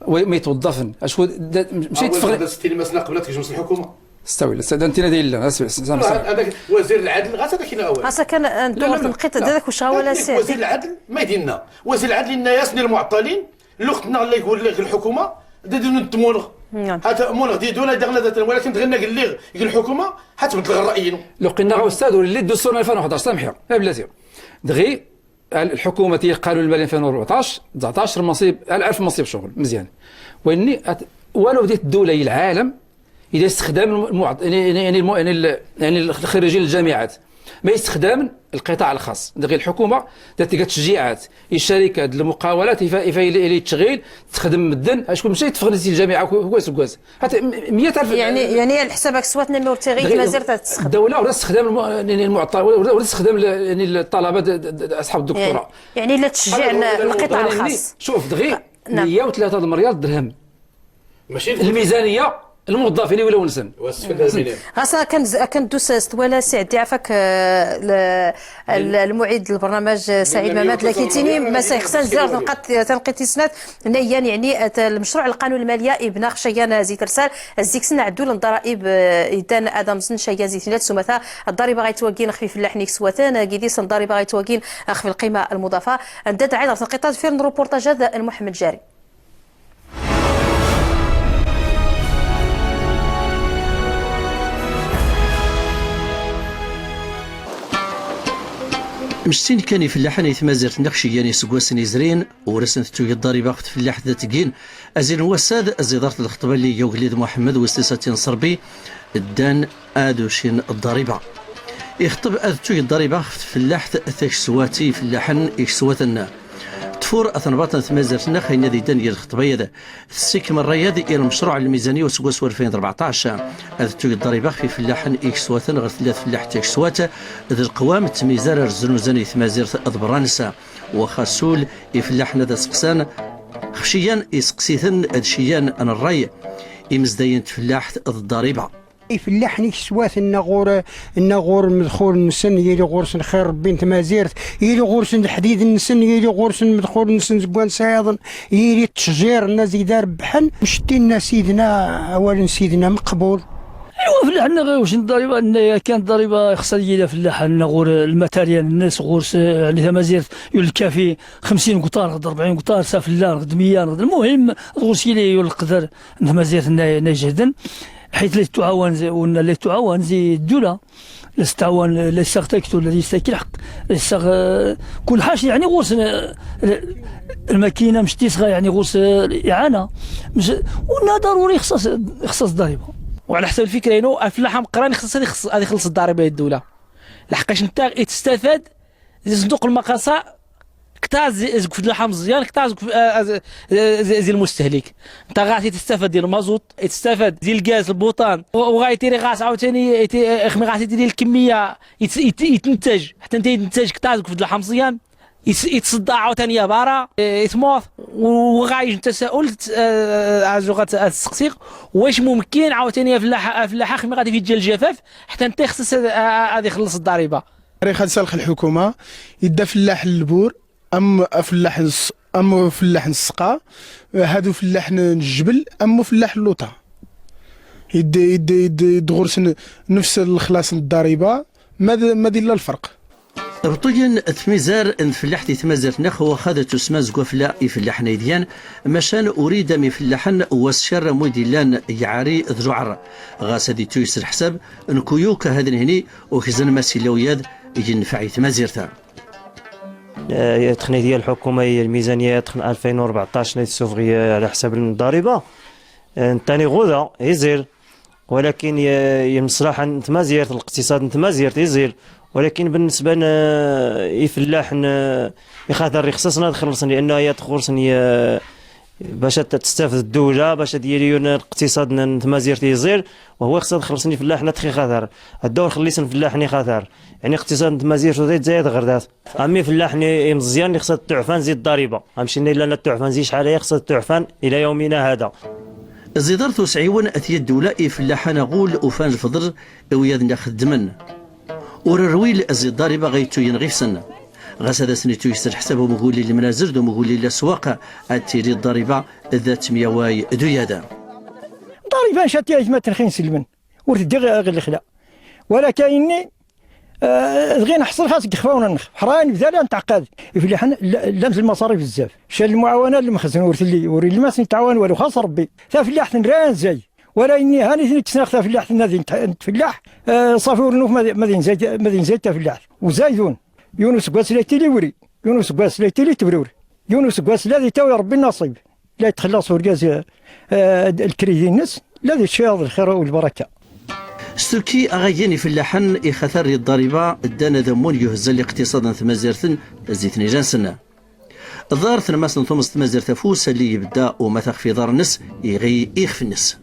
ما يتوظفن اشكو ماشي تفرق 60 مسنة قبل تجلس الحكومة استوي لا انت داير لا هذاك وزير العدل غاس هذاك اول غاس كان ندور تنقيط هذاك واش ولا سي وزير العدل ما يدينا وزير العدل الناس المعطلين لوقتنا اللي يقول لك الحكومة ديدو نتمونغ هذا مونغ ديدونا دغنا ولكن دغنا قال لي الحكومة حتبدل الراي. لو قلنا استاذ اللي الدستور 2011 سامحي لا بلاتي دغي الحكومة ديال القانون المالي 2014 19 منصب 1000 منصب شغل مزيان واني ولو بديت الدولة العالم اذا استخدام يعني الخريجين الجامعات ما يستخدم القطاع الخاص. دغيا الحكومة دارت تشجيعات الشركات المقاولات الى التشغيل تخدم مدن شكون مشى يتفغ الجامعة كواس كواس 100000 يعني الحسابك سواتنا مورتيغي مازال تستخدم الدولة ولا استخدام المعطى ولا استخدام يعني الطلبة اصحاب الدكتوراه يعني لا تشجيع القطاع الخاص. شوف دغيا 103 مليار درهم ماشي الميزانية الموظفين اللي ولاو نسن غاصا كندوس ستوالا سي عدي عافاك المعيد البرنامج سعيد مامات لكن تيني ما خصنا نزيد تنقيط سنات نيان يعني المشروع القانون المالية ابن خشيان زيت رسال الزيكسن عدول الضرائب يدان ادم زن شيا زيت سمثا الضريبة غيتوكين خفيف اللحنيك سواتان كيديس الضريبة غيتوكين خفي القيمة المضافة نداد عيد تنقيطات في الروبورتاج هذا محمد جاري. مشتين كان فلاحان يتمازرت نخشيان يسقواسن يزرين ورسن تتوي الضريبة خت فلاح ذات كين أزين وساد أزيدارة الخطبة اللي يوغليد محمد وستيساتين صربي الدان آدوشين الضريبة يخطب أذتوي الضريبة خت فلاح ثاك سواتي فلاحن يكسواتن تفور أثنباط ثمازرتنا خينا دي دانيال الخطبية السكم الرياضي إلى المشروع الميزانية وسكواس 2014 هذا توي الضريبة في فلاح إكسوات غير ثلاث فلاح تكسوات ذي القوام تميزار الزنوزاني ثمازيرت أضبرانسا وخاسول إفلاحنا ذا سقسان خشيا يسقسيثن أدشيان أن الري إمزدين تفلاح الضريبة فلاح نكسوات النغور النغور مدخول نسن يلي غورسن خير ربي تمازيرت يلي غورسن الحديد نسن يلي غورسن مدخول نسن زكوان سايضن يلي التشجير الناس دار بحن مشتينا سيدنا اولا سيدنا مقبول. ايوا فلاح واش الضريبة كانت الضريبة خصها تجي فلاح غور ال matériel الناس غور يعني تمازيرت يول 50 قطار غد 40 قطار سافلا غد 100 غد المهم غور سيلي يول القدر تمازيرت نجهدن حيث لا تعاون ولا لا تعاون زي الدولة لا تعاون لا تاكتو لا يستاكل الحق لا كل حاجة يعني غوص الماكينة مش تيسغى يعني غوص الاعانة ونا ضروري خصص الضريبة. وعلى حسب الفكرة انه الفلاحة مقران خصها غادي يخلص الضريبة الدولة لحقاش انت تستفاد صندوق المقاصه كتا زك فلاحة مزيان كتا زي المستهلك انت غادي تستفاد ديال المازوت تستفاد ديال الغاز البوطان وغايتيري غاز عاوتاني غادي دير الكمية يتنتج حتى انت يتنتج كتا زك فلاحة مزيان يتصدع عاوتاني بارا يتموت وغايج التساؤل عزو غتسقسيق واش ممكن عاوتاني فلاحة خمي غادي يجي الجفاف حتى انت خص غادي يخلص الضريبة. تاريخ سالخ الحكومة يدا فلاح البور ام فلاح ام فلاح السقا هادو فلاح الجبل ام فلاح اللوطه يد يد يد غرس نفس الخلاص الضريبة ما دير الفرق. بطيا ثميزار ان فلاحتي ثمازر نخ وخذت تسمى زقوفلا يفلاح نيديان مشان اريد مفلاحا والشر موديلان يعاري ذجعر غاسدي تويس الحساب نكويوك هذا هني وخزن ماسيلوياد ينفع ثمازيرتا. تخني ديال الحكومة هي الميزانية تخن 2014 نتسوفغي على حساب الضريبة ثاني غدا يزير ولكن يمصلحه نتمازيرت الاقتصاد نتمازيرت يزير ولكن بالنسبة يفلاح يخاطر خصنا نخلص لان هي تخلصني باش تستافد الدولة باش دير الاقتصاد نتمازيرت يزير وهو خصها تخلصني فلاح نتخي خاطر الدور خليصن فلاحني خاطر يعني اقتصاد نتمازيرت زايد غردات امي فلاحني مزيان اللي خصها التعفان زيد الضريبة امشي الا التعفان زيد شحال هي خصها التعفان الى يومنا هذا. زيدار توسعيون اثي الدولة فلاحة نغول وفان الفضر وياد خدمن وررويل زي الضريبة غيتو ينغي في سنة غاس هذا سنيتو يسر حسابه مغولي المنازل دو مغولي الاسواق اتيري الضريبة ذات ميواي دويادا. ضريبة شاتي ما تنخين سلمن ورتدي غير الخلا ولا كايني غير نحصل خاصك خفاونا نخ حران بذا نتعقد فلاحن لمس المصاريف بزاف شال المعاونه المخزن ورث لي وري الماس نتعاون والو خاص ربي تا فلاح ران زي ولا اني هاني تسناخ تا فلاح نادي نتفلاح صافي ورنوف ما زيد تا فلاح وزايدون يونس كواس لا تيلي يونس كواس لا تيلي تبرور يونس كواس لا تاوي ربي النصيب لا يتخلص ورقاز الكريدي الناس لا ذي الشياض الخير والبركة. ستوكي أغيني فلاحا إخثر الضريبة دان ذمون يهز الاقتصاد ثمازيرتن زيت نيجان سنة الدار ثنماس ثمس ثمازيرت فوس اللي يبدا وما تخفي دار النس يغي يخفي النس.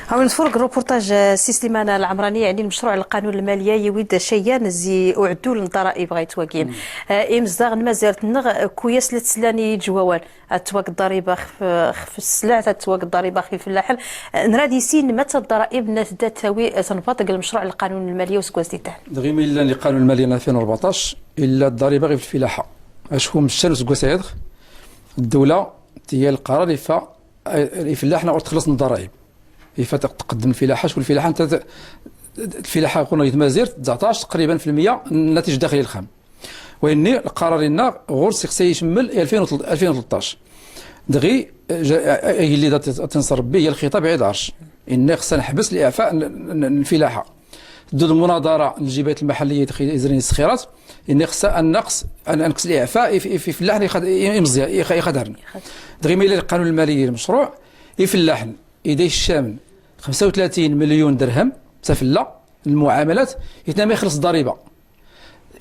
عاون نتفرج الروبورتاج سي سليمان العمراني يعني المشروع القانون المالية يويد شيان زي اعدول الضرائب غيتواكين امزداغ مازالت نغ كوياس لتسلاني جوال تواك الضريبة خف السلع تواك الضريبة خف الفلاح نرادي سين متى الضرائب نتدا تاوي تنبطق المشروع القانون المالية وسكواز تاع دغيما الا القانون المالي 2014 الا الضريبة غير في الفلاحة اشكون مشى سكواز الدولة هي القرار يفا الفلاح تخلص من الضرائب كيف تقدم الفلاحة شكون الفلاحة انت الفلاحة قلنا يتمازير 19 تقريبا في المية الناتج الداخلي الخام واني القرار لنا غرس خص يشمل 2013 دغي اللي تنصر به هي الخطاب عيد عرش ان خصنا نحبس الاعفاء الفلاحة دود المناظرة للجبايات المحلية يزرين الصخيرات ان خصها النقص نقص الاعفاء في فلاح يخدرن دغي ميل القانون المالي المشروع يفلاحن يدي الشامل 35 مليون درهم تفلا المعاملات يتنام يخلص الضريبة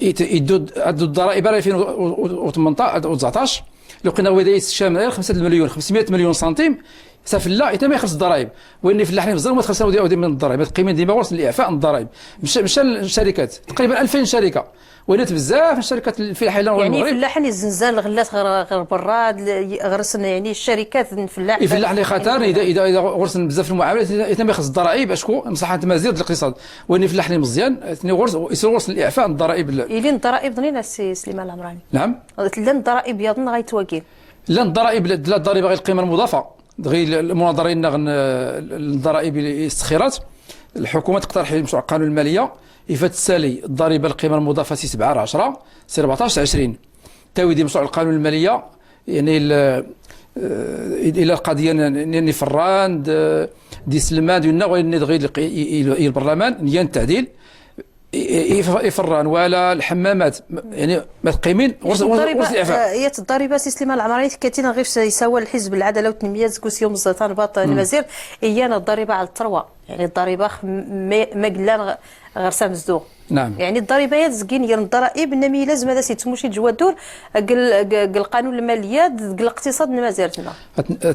يدو الضرائب 2018 19 لو قلنا وإذا الشامل 5 مليون 500 مليون سنتيم سافلا يتم يخلص الضرائب وان فلاحين بزاف ما تخلصوا من الضرائب تقييم ديما غرس الاعفاء من الضرائب مشى الشركات تقريبا 2000 شركة ولات بزاف الشركات الفلاحية يعني فلاحين الزنزال غلات غير براد غرسنا يعني الشركات الفلاح الفلاح اللي خاطر اذا غرسن بزاف المعاملات يتم يخلص الضرائب اشكو مصلحة مزيد الاقتصاد وان الفلاح اللي مزيان غرس يصير غرس الاعفاء من الضرائب الين الضرائب ظنينا السي سليمان العمراني. نعم لا الضرائب يظن غيتواكين لا الضرائب لا الضريبة غير القيمة المضافة غير المناظرين الضرائب الاستخيرات الحكومة تقترح مشروع قانون المالية يفات السالي الضريبة القيمة المضافة سي 7 10 سي 14 20 تاويدي مشروع القانون المالية يعني الى القضية ني فران دي سلمان ديالنا وين غير البرلمان نيان التعديل يفران ولا الحمامات يعني ما تقيمين غرس الاعفاء. هي الضريبة سي سليمان العمراني كاتين غير يساوى الحزب العدالة والتنمية زكوس يوم الزيتان باط المزير هي الضريبة على الثروة يعني الضريبة ما قلنا غرسه مزدوغ. نعم يعني الضريبة هي تزكين هي الضرائب نمي لازم هذا سيتموشي جوادور القانون المالية الاقتصاد مازالتنا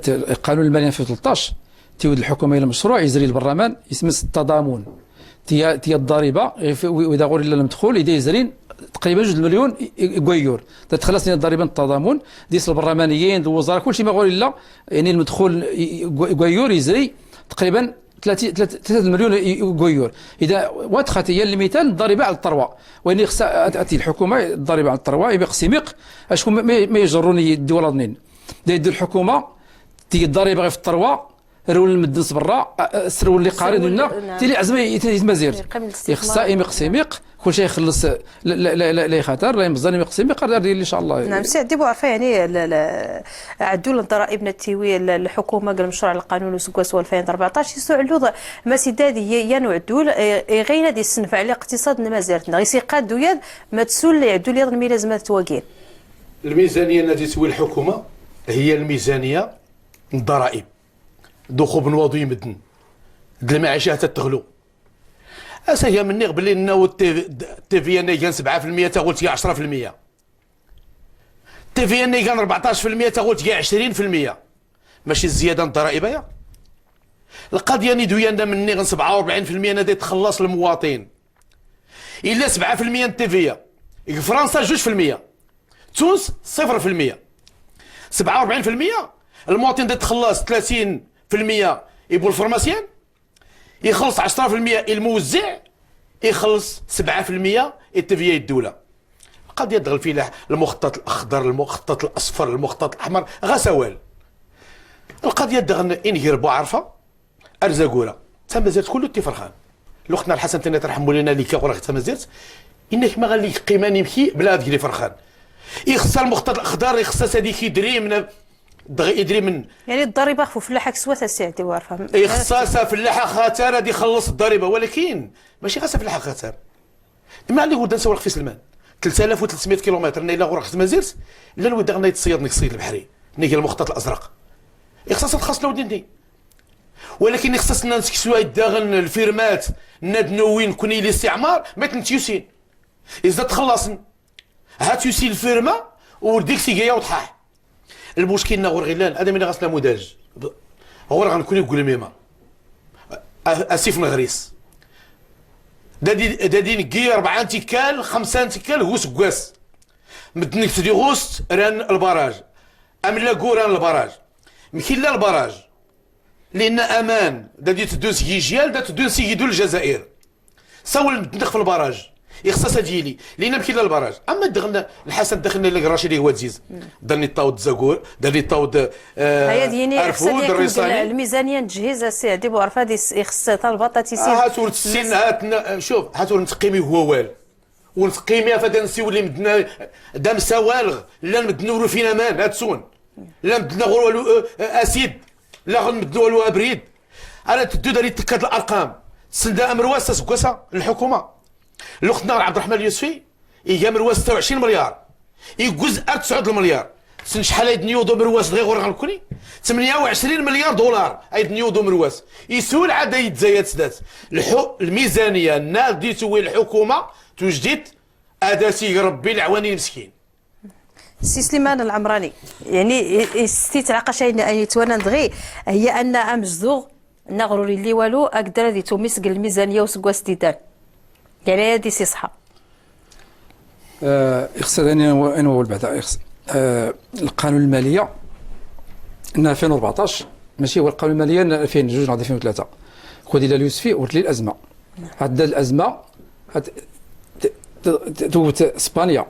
القانون المالية 2013 تيود الحكومة الى مشروع يجري البرلمان يسمس التضامن تي الضريبة واذا غور الا المدخول اذا يزرين تقريبا 2 مليون كويور تخلص لنا الضريبة التضامن ديس البرلمانيين الوزراء كلشي ما غور الا يعني المدخول كويور يزري تقريبا 3 مليون كويور. اذا واتخات هي المثال الضريبة على الثروة وين خصها تاتي الحكومة الضريبة على الثروة يبقى سيميق اشكون ما يجروني الدول الاثنين يدير الحكومة تي الضريبة غير في الثروة رول المدنس برا سرول اللي قارن لنا تي عزم يتمازير يخصها يميق سيميق كل شيء يخلص لا لا لا لا خطر لا يمزان يميق سيميق ان شاء الله. نعم سي عدي بوعرفه يعني عدول الضرائب التيوي الحكومة قال مشروع القانون وسكواس 2014 يسوع علوض ما سيدادي يانو عدول غينا دي السنف على اقتصاد مازالتنا غير سيقادو يد ما تسول يعدول يد مي لازم تواكين. الميزانية التي تسوي الحكومة هي الميزانية الضرائب دوخو بنواضو يمدن د المعيشة تتغلو اسا هي مني بلي ناو التي في ان كان 7% تا قلت 10% التي في ان كان 14% تا قلت 20% ماشي الزيادة الضرائب يا القضية ندويا مني غن 47% نادي تخلص المواطن الا 7% التي في فرنسا 2% تونس 0% 47% المواطن تخلص 30% يبو ال pharmacien يخلص 10% الموزع يخلص 7% ال TVA الدولة. القضية دغ الفلاح المخطط الاخضر المخطط الاصفر المخطط الاحمر غسوال. القضية دغ انهير بوعرفه ارزاقوره تمازيرت كله تيفرخان لوقتنا الحسن تاني ترحموا لنا اللي كيقول راه تمازيرت انك ما غالي قيمة نمشي بلا هذيك اللي فرخان يخص المخطط الاخضر يخص هذيك يدري من يدري من يعني الضريبة خفو فلاحة كسوه سي عدي بوعرفه يخصها فلاحة خاطر غادي يخلص الضريبة ولكن ماشي خاصها فلاحة خاطر ما اللي ودان سوق في سلمان 3300 كيلومتر الا غور خدمة زيرت لا الود غنا يتصيد نك الصيد البحري نيجي المخطط الازرق يخصها خاص لو دندي ولكن يخصنا نسكسوا يداغن الفيرمات ندنوين كوني الاستعمار ما تنتيوسين اذا تخلص هاتيوسي الفيرما وديك سيكايا وطحاح المشكل نغور غيلان هذا من غاس نموذج غور غنكون يقول ميما اسيف نغريس دادي نكي 4 انتكال 5 انتكال هو سكواس مدنك تدي غوست ران البراج املا كوران البراج مكيلا البراج لان امان دادي تدوس جيجيال دا تدوس يدو الجزائر سول مدنك في البراج يخصها ديالي لان مكيلا البراج اما دخلنا الحسن دخلنا لك راشد هو تزيز داني طاود زاكور داني طاود ارفود الرسالي الميزانية تجهيز السي عدي بوعرفه يخص طلبه تيسير هاتور السن هات شوف هاتور نتقيمي هو وال ونتقيمي فدا نسيو اللي مدنا دام سوالغ لا مدنورو فينا مان هاتسون لا مدنا غور اسيد لا غنمدلو والو ابريد انا تدو داري تكاد الارقام سندا امرواس سكوسا الحكومة لوقتنا عبد الرحمن اليوسفي يجا مروه 26 مليار يجوز 9 المليار سن شحال ايد نيودو مرواس غير غور غنكوني 28 مليار دولار ايد نيودو مرواس يسول عاد يتزايد سدات الميزانية نال ديتوي الحكومة توجديت اداسي ربي العواني المسكين. سي سليمان العمراني، يعني استيت شيء ان يتوانا دغي هي ان امزدوغ نغروري اللي والو اقدر دي توميس الميزانية وسكواس ديدان، يعني هذه سي صحة. خصنا نقول بعدا القانون المالية ان 2014 ماشي هو القانون المالية 2002 ولا 2003. خذي اليوسفي ورت لي الازمة. هاد الازمة توت اسبانيا،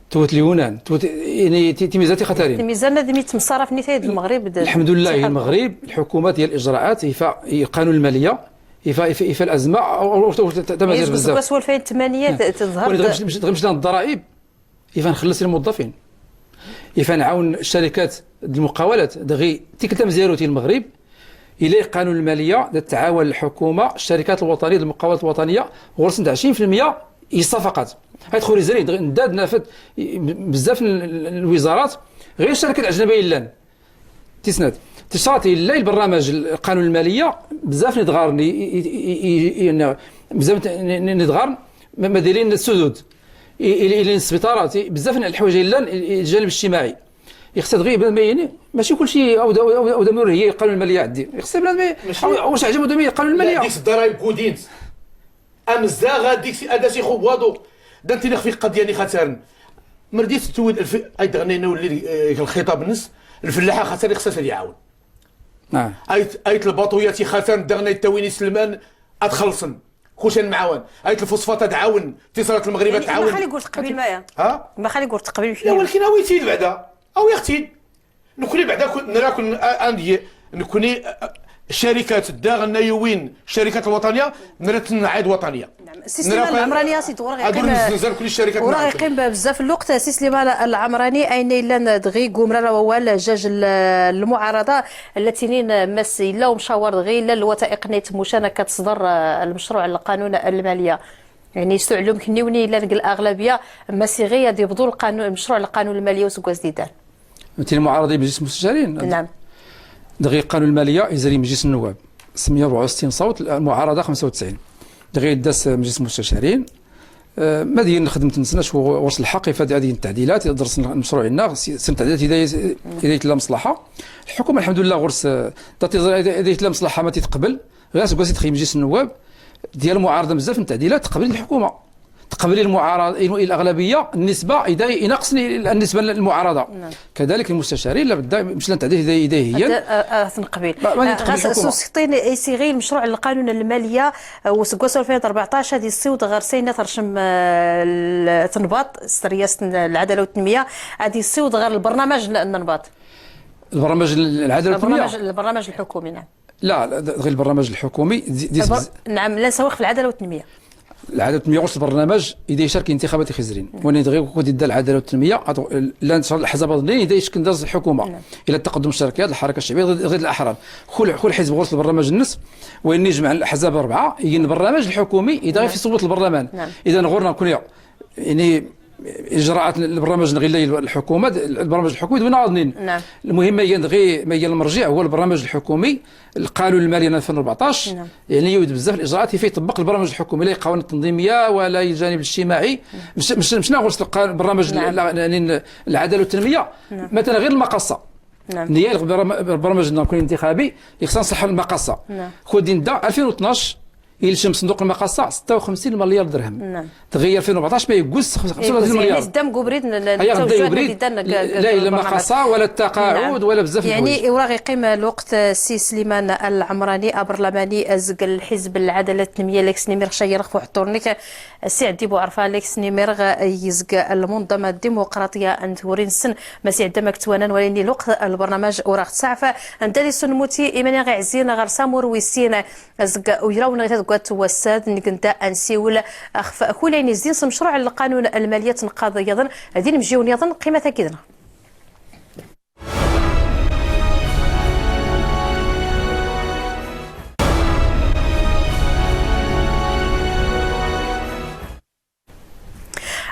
توت اليونان، توت يعني تيميزاتي خطرين. تيميزان هذه مصرف نتاع المغرب. الحمد لله المغرب الحكومة ديال الاجراءات يفا القانون المالية يفا الازمة تمازير بزاف. بس 2008 تظهر. غير الضرائب يفا نخلص الموظفين، يفا نعاون الشركات المقاولات دغي تيك مزيروتي المغرب الى قانون المالية تعاون الحكومة الشركات الوطنية المقاولات الوطنية غرسنت 20% الصفقات. هاد خوري زري نداد نافد بزاف الوزارات غير الشركات الاجنبية لان تسند تشرات الا البرنامج القانون المالية بزاف ندغار بزاف ندغار ما دايرين السدود الى السبيطارات بزاف الحوايج الا الجانب الاجتماعي خصها غير ما يعني ماشي كلشي او او دمر هي القانون المالية عندي خصها بنادم واش عجبو دمي القانون المالية ديك الضرايب كودينت امزا غاديك اداسي خوادو دانتي في قضية ني خاطر مرديت تود الف اي غنينا ولي الخطاب نس الفلاحة خاطر خصها يعاون. نعم ايت الباطويات خاطر دغنا التويني سلمان اتخلصن كلشي معاون ايت الفوسفات تعاون اتصالات المغرب يعني تعاون. ما خلي قلت قبل ما ها ما خلي قلت قبل. لا ولكن اويتي بعدا او يا اختي نكوني بعدا نراكن عندي نكوني الشركات الداغ يوين الشركات الوطنية نرات نعايد وطنية. نعم سي سليمان العمراني سي دغري غيقيم وراه يقيم بزاف الوقت. سي سليمان العمراني اين الا دغي قمرة ووال جاج المعارضة التي نين مس الا ومشاور دغي الا الوثائق نيت مشانه كتصدر المشروع القانون المالية، يعني استعلم كنيوني الا الاغلبية ماسي غير يبدو القانون المشروع القانون المالية وسكواز ديدان. انت المعارضة بمجلس المستشارين. نعم دغيا القانون المالية يزري مجلس النواب 664 صوت، المعارضة 95. دغيا داس مجلس المستشارين ما ديال خدمة نسناش ورس الحق يفاد هذه التعديلات درس المشروع لنا سن التعديلات اذا لا مصلحة. الحكومة الحمد لله غرس اذا لا مصلحة ما تتقبل غير سكواسي تخيم مجلس النواب ديال المعارضة بزاف من التعديلات تقبل الحكومة، تقبل المعارضة الاغلبية النسبة اذا ينقص النسبة للمعارضه. نعم. كذلك المستشارين لابد مش تعديل اذا هي تنقبل غاس يسيغي المشروع القانون المالية وسكواس 2014 هذه السيود غير ترشم تنباط رئاسة العدالة والتنمية هذه السيود غير البرنامج النباط البرنامج العدالة والتنمية البرنامج الحكومي. نعم لا غير البرنامج الحكومي نعم لا سواق في العدالة والتنمية. العدالة والتنمية غرس البرنامج اذا يشارك انتخابات الخزرين وين دغيا كود العدالة والتنمية لا انتشار الاحزاب الوطنية اذا يشكل درس الحكومة. نعم. الى التقدم الشركيات الحركة الشعبية غير الاحرار كل حزب غرس البرنامج النص وين يجمع الاحزاب اربعة يجي البرنامج الحكومي اذا في صوت البرلمان. نعم. اذا غورنا كل يعني اجراءات البرنامج غير الحكومة البرنامج الحكومي دون عاضنين. نعم. المهم ما غير ما هي المرجع هو البرنامج الحكومي القانون المالي 2014. نعم. يعني يوجد بزاف الاجراءات فيه يطبق البرنامج الحكومي لا القوانين التنظيمية ولا الجانب الاجتماعي. نعم. مش ناغوش البرنامج. نعم. يعني العدالة والتنمية. نعم. مثلا غير المقاصه. نعم. هي البرنامج الانتخابي خصنا نصلحوا المقاصه. نعم. خذ 2012 يلشم صندوق المقاصة 56 مليار درهم. نعم. تغير 2014 ما يقص 35 مليار. يعني قدام قبريد لا لا المقاصة ولا التقاعد. نعم. ولا بزاف يعني وراه يقيم الوقت سي سليمان العمراني برلماني ازق الحزب العدالة التنمية لكس نيمير شيرخ فوحتورنيك سي عدي بوعرفه لكس نيمير يزق المنظمة الديمقراطية انتورين السن ما سي عدا مكتوانا وليني الوقت البرنامج وراه تسعف انت سنموتي ايمان غير عزينا غير سامور ويسين ازق ويراونا غير والساد نكنتا انسيول اخف كولين زين مشروع القانون المالية تنقاض يظن هذه نمجيو يظن قيمة كذا.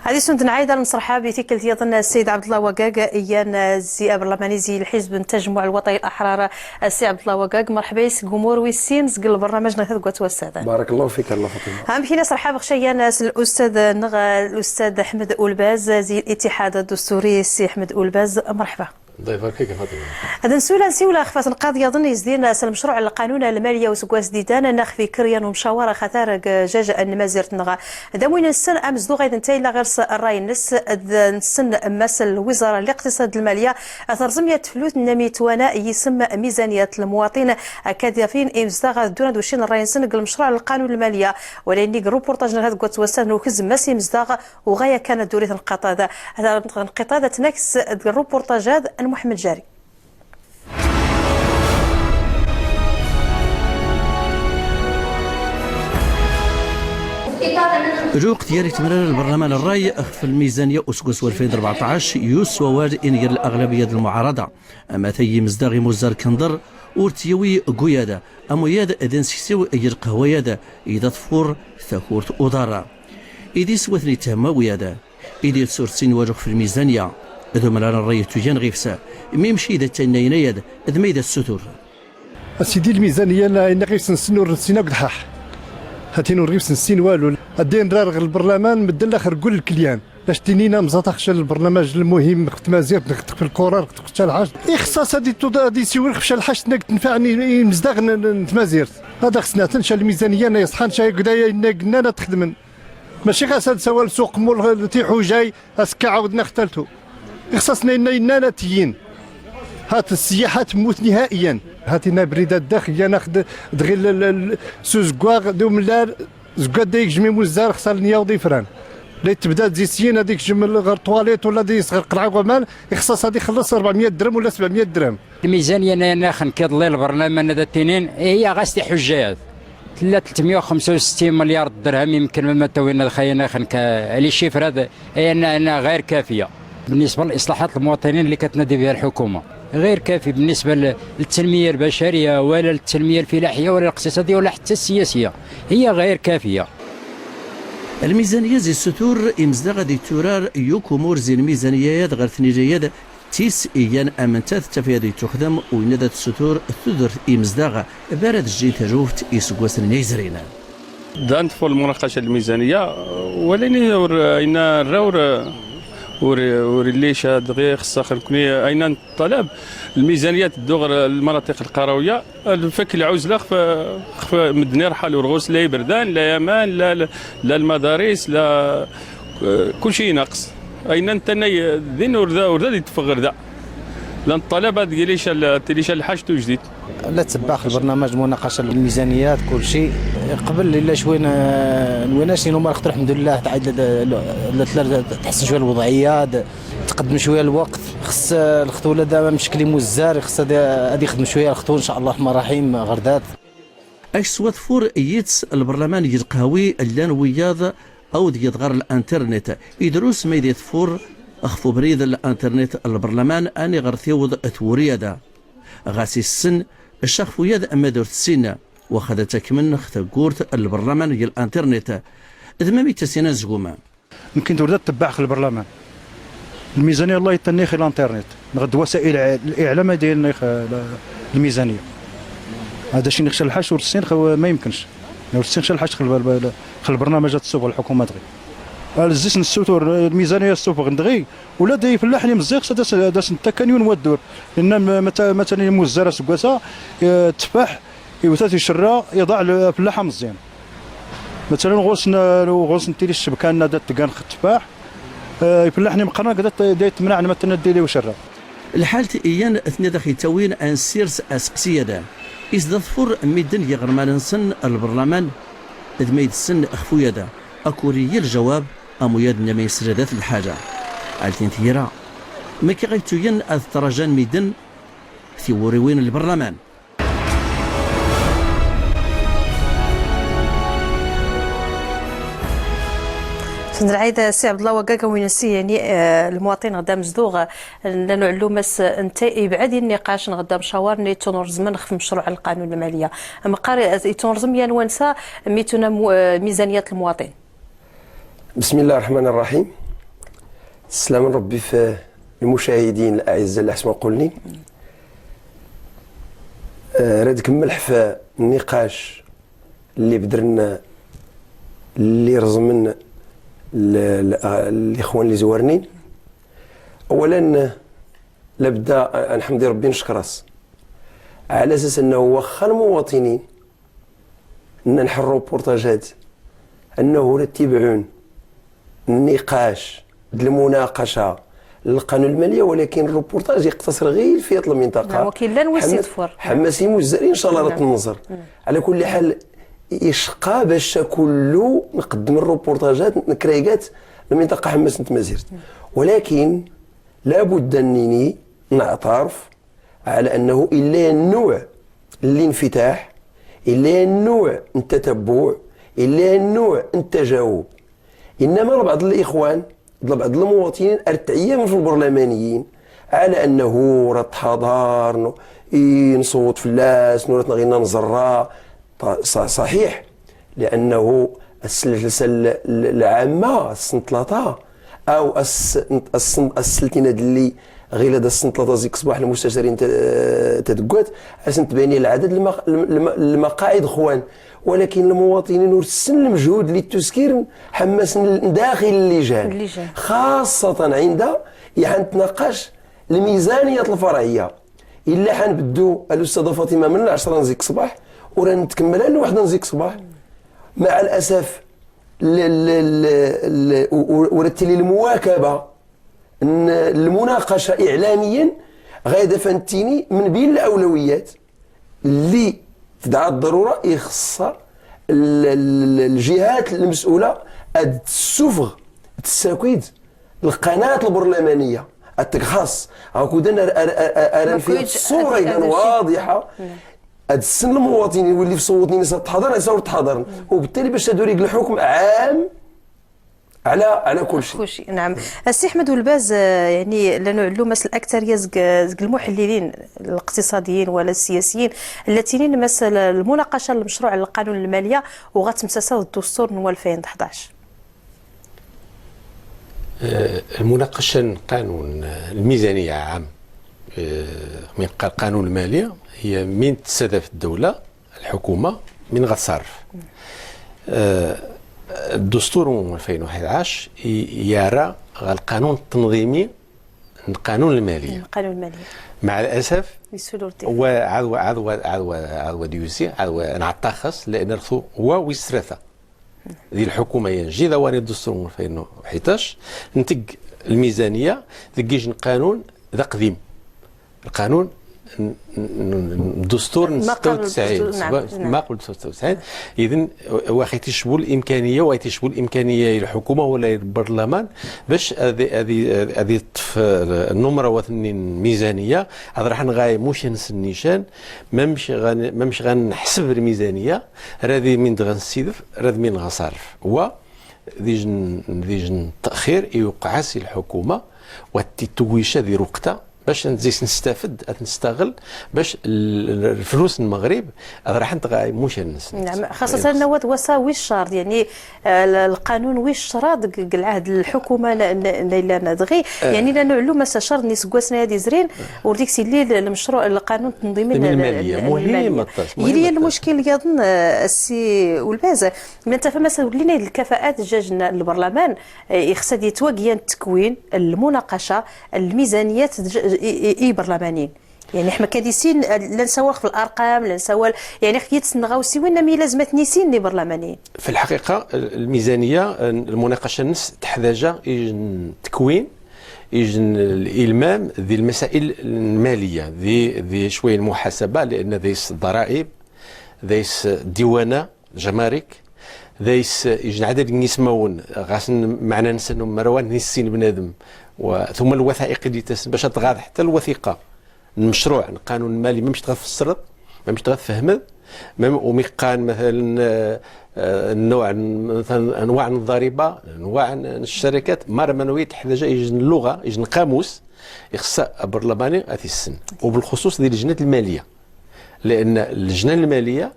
هذه سنت نعايدة المسرحة بتكل يظن السيد عبد الله وقاق ايان زي برلماني زي الحزب التجمع الوطني الاحرار. السي عبد الله وقاق مرحبا يس قمور ويسين زق البرنامج نغ توسع. بارك الله فيك الله فاطمة. هم حين صرحه بخشيان الاستاذ نغ الاستاذ احمد اولباز زي الاتحاد الدستوري. السي احمد اولباز مرحبا. الله يبارك فيك فاطمة. هذا نسولا نسيولا خفات القضية ظن يزدين المشروع القانون المالية وسكواس ديدان نخفي كريان ومشاوره خطار جاج النمازير تنغا هذا وين السن امزدو غيد انت الا غير الراي نس نسن مس الوزارة الاقتصاد المالية ترزمية فلوس نميت وانا يسمى ميزانية المواطن كاديافين امزدا دون دوشين الراي نسن المشروع القانون المالية ولاني روبورتاج هذا قوت وسان وكز ماسي مزداغ وغاية كانت دورية القطاده هذا القطاده تنكس الروبورتاج هذا محمد جاري. جوق ديالي تمرر البرلمان الراي في الميزانية أسقس 2014 يسوى واد إنجر الأغلبية المعارضة. أما ثي مزداغي مزار كندر ورتيوي قيادة أمو ياد أذن سيسيو أجر قهوة إذا تفور ثكورت أدارة إذا سوثني تهما ويادا إذا تسورتين واجق في الميزانية ذو ملان الري تجان غيفسا ميمشي إذا تنين يد إذا ما إذا الستور. سيدي الميزانية إن غيفس نسنو رسينا قدحاح هاتينو غيفس نسين والو الدين راه البرلمان مدل الاخر كل الكليان باش تينينا مزاتخش البرنامج المهم خت مازير نخت في الكره خت الحاج خصاص هادي هادي سيور خفش الحاج تنفعني مزداغ نتمازير هذا خصنا تنشا الميزانية انا يصحان شي كدايا قلنا تخدم ماشي غاس سوال سوق مول تيحو جاي اسكا عاودنا اختلتو خصنا لنا تيين هات السياحة تموت نهائيا هاتينا بريدة الداخل ناخذ دغير سوزكواغ دو ملار زكوا ديك جمي موزار خسر نيا وضيفران لا تبدا تزيد سين هذيك جمل غير طواليت ولا دي صغير قرعه ومال خصها هذه خلص 400 درهم ولا 700 درهم. الميزانية ناخن كيضلي البرلمان هذا التنين هي غاستي حجات 365 مليار درهم يمكن ما توينا خينا خن لي شيفر هذا هي انها غير كافيه بالنسبة لاصلاحات المواطنين اللي كتنادي بها الحكومة، غير كافي بالنسبة للتنمية البشرية ولا للتنمية الفلاحية ولا الاقتصادية ولا حتى السياسية، هي غير كافيه. الميزانية زي الستور امزدا غادي تورار يوكومور زي الميزانية غير ثنيجيات تيس ايان امنتات تفيادي تخدم وين ذات الستور ثدر امزداغ بارد الجي تجوفت يسقوس نيزرينا. دانت فول المناقشة الميزانية ولكن ان الراور وريليش دغيا خصها نكوني اين الطلب الميزانيات الدغر المناطق القرويه الفك العزلة خف مدني رحل ورغوس لا بردان لا يمان لا لا المدارس لا كل شيء ناقص اين انت ذين وردا يتفغر ذا لان الطلب دياليش تليش الحاج جديد. لا تبع البرنامج مناقشة الميزانيات كل شيء قبل الا شوية نويناش نو خاطر الحمد لله تعاد تحسن شوية الوضعية تقدم شوية الوقت خص الخطوله دابا مشكل موزار خص هادي يخدم شوية الخطوة ان شاء الله الرحمن الرحيم غردات. اش سوات فور يتس البرلمان القهوي اللان وياض او ديال الانترنت يدروس ما يدي فور اخفو بريد الانترنت البرلمان اني غرثيوض ثوريادا غاسي السن الشخف يد اما دورت السن وخذتك من ختاكورت البرلمان ديال الانترنت اذ ما ميتسينا زقوما يمكن تورد تبع البرلمان الميزانية الله يتنيخ الانترنت نغد وسائل الاعلام ديال الميزانية هذا شي نخشى الحاج ورد السين ما يمكنش ورد السين خشى الحاج خل البرنامج السوق الحكومة دغيا الزيت نسوتور الميزانية السوق ندغي ولا دي فلاح اللي مزيق داس انت كانيون ودور لان مثلا موزاره سكواسه التفاح يوتا تيشرى يضع فلاحة مزيان مثلا غوص نتيلي الشبكة لنا دات تكان التفاح فلاح اللي مقرن كدا تمنع مثلا ديلي وشرى. الحالة ايان اثنى داخل توين ان سيرس اسقسيه إذا ظفر ميدن يغرمان نسن البرلمان إذ ما يدسن أخفو يدا أكوري الجواب أمو يد نما يسردات الحاجة عالتين ثيرا ما كي غيتوين أذ ترجان ميدن ثيوريوين البرلمان. العيد السي عبد الله وكاكا وين سي يعني المواطن غدا مزدوغ لانه علومس انت يبعد النقاش غدا مشاور ني تنرزم نخف مشروع القانون المالية مقاري يتنرزم يا نوانسا ميتونا ميزانية المواطن. بسم الله الرحمن الرحيم. السلام ربي في المشاهدين الاعزاء اللي حسن قولني. راد كمل في النقاش اللي بدرنا اللي رزمن الاخوان اللي زورني. اولا لابد نحمد ربي نشكرس على اساس انه واخا المواطنين ان نحل روبورتاجات انه يتبعون النقاش المناقشة للقانون المالية، ولكن الروبورتاج يقتصر غير في المنطقة. نعم، ولكن لا نوسي تفور حماسي مزاري ان شاء الله. نعم. النظر على كل حال يشقى باش كله نقدم الروبورتاجات نكريكات المنطقة حماس نتمازيرت، ولكن لابد انني نعترف على انه الا النوع الانفتاح، الا النوع التتبع، الا النوع التجاوب. انما بعض الاخوان بعض المواطنين ارتعيا في البرلمانيين على انه راه تحضر نصوت فلاس نورتنا غير نزرا. صحيح، لانه الجلسة العامة السن 3 او السلتين اللي غير هذا السن 3 زيك صباح المستشارين تدقات عشان تبين العدد المقاعد خوان، ولكن المواطنين ورسن المجهود للتسكير حماس داخل اللجان، خاصة عند تناقش الميزانية الفرعية. إلا حنبدو الأستاذة فاطمة من 10 نزيك صباح ورا نتكملها لوحدة نزيك صباح. مع الأسف ورتلي المواكبة المناقشة إعلاميا غايدة فانتيني من بين الأولويات اللي تدعى الضرورة يخصها الجهات المسؤولة السفغ التساكيد القناة البرلمانية التخص هاكودا ارى في الصورة اذا واضحة. هاد السن المواطنين واللي في صوتني ناس تحضر يصور تحضر، وبالتالي باش تدوري الحكم عام على كل شيء. كل شيء. نعم. السي احمد والباز، يعني لانه مس الاكثرية زق المحللين الاقتصاديين ولا السياسيين التي مس المناقشة للمشروع القانون المالية وغتمسسها الدستور من 2011. المناقشة قانون الميزانية عام من قانون المالية هي من تستهدف الدولة الحكومة من غتصرف. الدستور 2011 يرى القانون التنظيمي القانون المالية. القانون المالية مع الاسف هو عدو عدو عدو عدو ديوسي عدو نعتخص لان هو ويسرثه ديال الحكومة ينجي ذواني الدستور 2011 نتج الميزانية ذكيج القانون ذا قديم القانون الدستور 96 ما قبل 96. اذا واخا تيشبوا الامكانية وتيشبوا الامكانية للحكومة ولا للبرلمان باش هذه النمرة واثنين ميزانية هذا راح نغاي موش النيشان ما مش غنحسب الميزانية راذي من غنستيدف راذي من غصرف هو ديجن التاخير يوقع سي الحكومة وتتويشه ديال وقتها باش نزيد نستافد نستغل باش الفلوس المغرب راح نتغاي موش الناس. نعم، خاصة انه وصا ويشار يعني القانون ويشراد العهد الحكومة لا ندغي يعني لانه علوم شهر نيس كواسنا هذه زرين ورديك سي المشروع القانون التنظيمي المالية مهم. هي المشكل يظن السي والباز من تفهم ولينا الكفاءات جاج البرلمان يخص يتواجيا التكوين المناقشة الميزانيات اي برلمانيين يعني حنا كديسين لا نسوا في الارقام لا نسوا يعني خيت نغاوسي وين مي لازم تنيسين لي برلمانيين. في الحقيقة الميزانية المناقشة نس تحتاج تكوين يجن الالمام ذي المسائل المالية ذي شوية المحاسبة لان ذيس الضرائب ذيس الديوانه جمارك ذيس يجن عدد نسمون غاس معنا نسنو مروان نسين بنادم ثم الوثائق اللي تسن باش تغاض حتى الوثيقة المشروع القانون المالي ما مش تغفسر ما مش تغفهم وميقان مثلا النوع مثلا انواع الضريبة انواع الشركات ما منوي تحتاج يجن اللغة يجن قاموس يخص برلماني اثي السن وبالخصوص ديال اللجنة المالية لان اللجنة المالية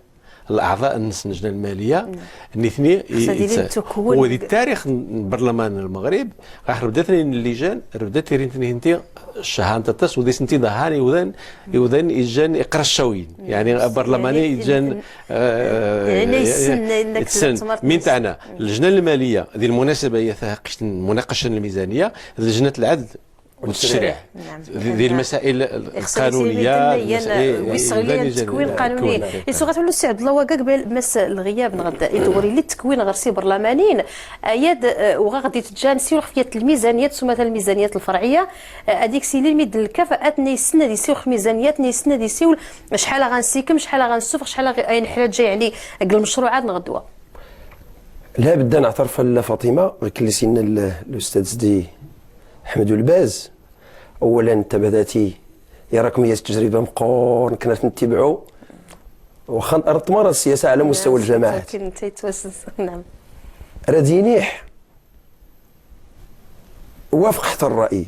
الاعضاء اللجنة المالية نثني ودي التاريخ برلمان المغرب راح بدات اللجان بدات تيرين الشهان تاس ودي سنتي ظهاني يوذن يجان يقرا الشوين يعني برلماني يجان يعني من تاعنا اللجنة المالية ذي المناسبة هي مناقشة الميزانية لجنة العدل والتشريع. ذي المسائل القانونية ويسغلي التكوين القانوني يسوغ تولو السي عبد الله وكاك مس الغياب نغد يدوري للتكوين غير برلمانيين اياد وغا غادي تجان سير خفيه الميزانيات ثم الميزانيات الفرعية هذيك سيلي ميد الكفاءات نيسنا دي سيوخ ميزانيات نيسنا دي سيول شحال غنسيكم شحال غنسوف شحال غنحتاج يعني المشروعات نغدوا. لا بد نعترف فاطمة اللي سينا الاستاذ دي احمد الباز. اولا انت بداتي يراكم هي التجربة مقور كنا نتبعوا واخا تمارس السياسة على مستوى الجماعات. نعم. ردينيح وافق حتى الراي،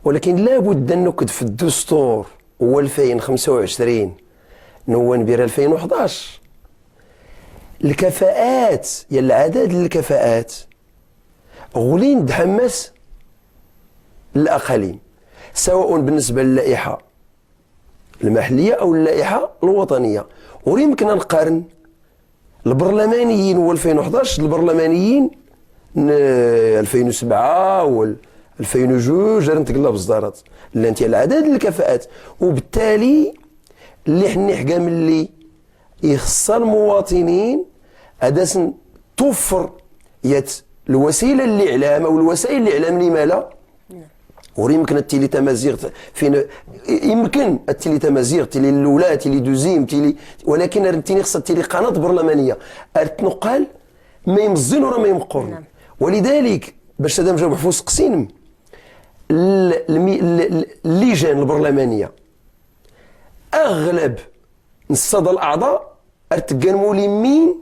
ولكن لابد ان نكد في الدستور هو 2025 نوفمبر 2011 الكفاءات يا العدد الكفاءات غولين تحمس الاقاليم سواء بالنسبة للائحه المحلية او اللائحة الوطنية. ويمكن نقارن البرلمانيين هو 2011 البرلمانيين 2007 و 2002 جرنت بزدارات لا انت العدد الكفاءات. وبالتالي اللي حني حكا ملي يخص المواطنين اداس توفر يات الوسيلة الاعلام او الوسائل الاعلام لما لا. وريمكن التيلي تمازيغ فين يمكن التيلي تمازيغ تيلي الاولى télé deuxième télé، ولكن رتيني خصها télé قناة برلمانية ارتنقال ما يمزين ولا ما يمقر. نعم. ولذلك باش هذا مجاوب حفوس قسيم اللجان البرلمانية اغلب الصدى الاعضاء ارتقان ملمين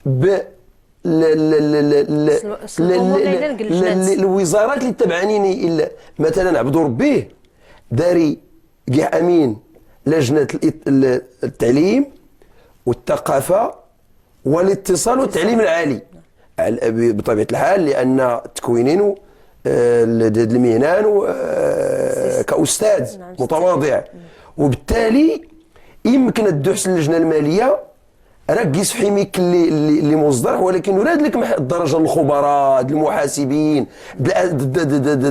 ب الوزارات اللي تبعانيني. مثلا عبد ربيه داري كاع امين لجنة التعليم والثقافة والاتصال والتعليم العالي بطبيعة الحال، لان التكوينين المهنان كاستاذ متواضع. وبالتالي يمكن الدحس اللجنة المالية ركز في حميك اللي مصدر، ولكن ولاد لك الدرجة الخبراء المحاسبين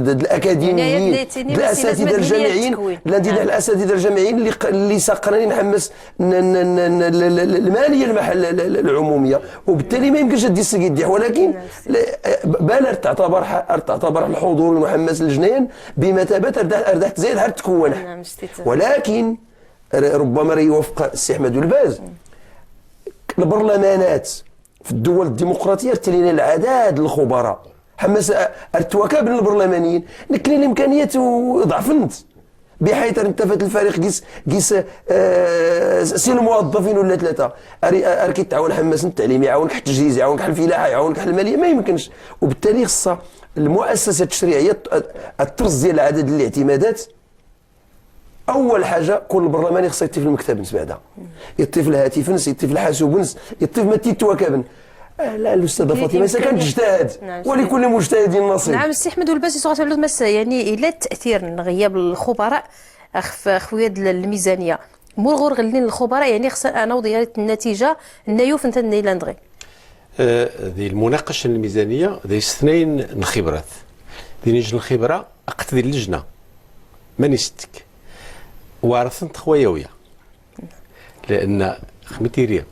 الاكاديميين الاساتذة الجامعيين لا دي الاساتذة الجامعيين اللي ساقراني نحمس المالية المحل العمومية. وبالتالي ما يمكنش دي السكيديح، ولكن بال تعتبر الحضور المحمس الجنين بمثابة اردحت زايد حتى تكون. ولكن ربما يوافق السي احمد الباز البرلمانات في الدول الديمقراطية تلينا العداد الخبراء حمس ارتوكا بين البرلمانيين نكلي الامكانيات ضعفنت بحيث انتفت الفريق قيس قيس سين الموظفين ولا ثلاثة اركي تعاون حماس التعليم يعاونك حتى التجهيز يعاونك حتى الفلاحة يعاونك حتى المالية ما يمكنش. وبالتالي خصها المؤسسة التشريعية الترز ديال العدد الاعتمادات. اول حاجة كل برلماني خصو يطيف المكتب نس بعدا يطيف الهاتف نس يطيف الحاسوب نس يطيف ما تيتواكبن. لا الاستاذة فاطمة كانت تجتهد. نعم. ولكل مجتهد نصيب. نعم السي احمد والباسي سؤال مس يعني الى التاثير غياب الخبراء خويا الميزانية مور غور غلين الخبراء يعني خص انا وضيعت النتيجة النيوف انت نيلاندغي ذي المناقشة الميزانية ذي اثنين الخبرات ذي نجن الخبرة اقتدي اللجنة ماني ستك وارثنت خويا لان خميتيريا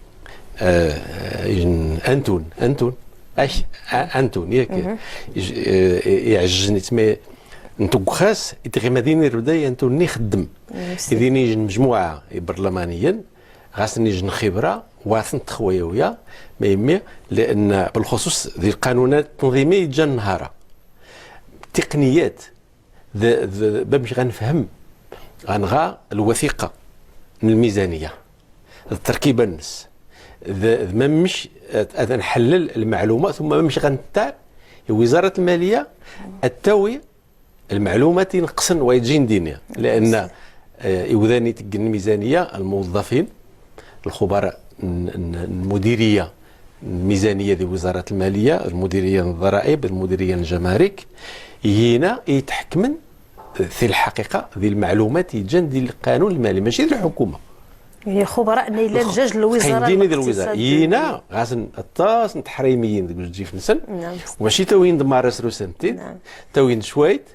انتون انتون اش انتون ياك يعجزني تما نتوخاس يتغي مدينة الرداية انتون نخدم اذا نيجي مجموعة برلمانيا غاس نيجي خبره وارثنت خويا ما يمي لان بالخصوص ذي القانونات التنظيمية جا النهار تقنيات باش غنفهم غنغا الوثيقة من الميزانية التركيبة النس ما مش نحلل المعلومة ثم ما مش غنتاع وزارة المالية التوي المعلومات ينقصن ويجين دينيا لان يوذاني تقن الميزانية الموظفين الخبراء المديرية الميزانية ديال وزارة المالية، المديرية الضرائب، المديرية الجمارك، هنا يتحكمن في الحقيقة ديال المعلومات يجان ديال القانون المالي ماشي ديال الحكومة. يعني خبراء نيلان جاج الوزارة ديال الوزارة ينا غاسن الطاس تحريميين ديك تجي في نسن. نعم. وماشي توين دمارس روسنتين. نعم. توين شويت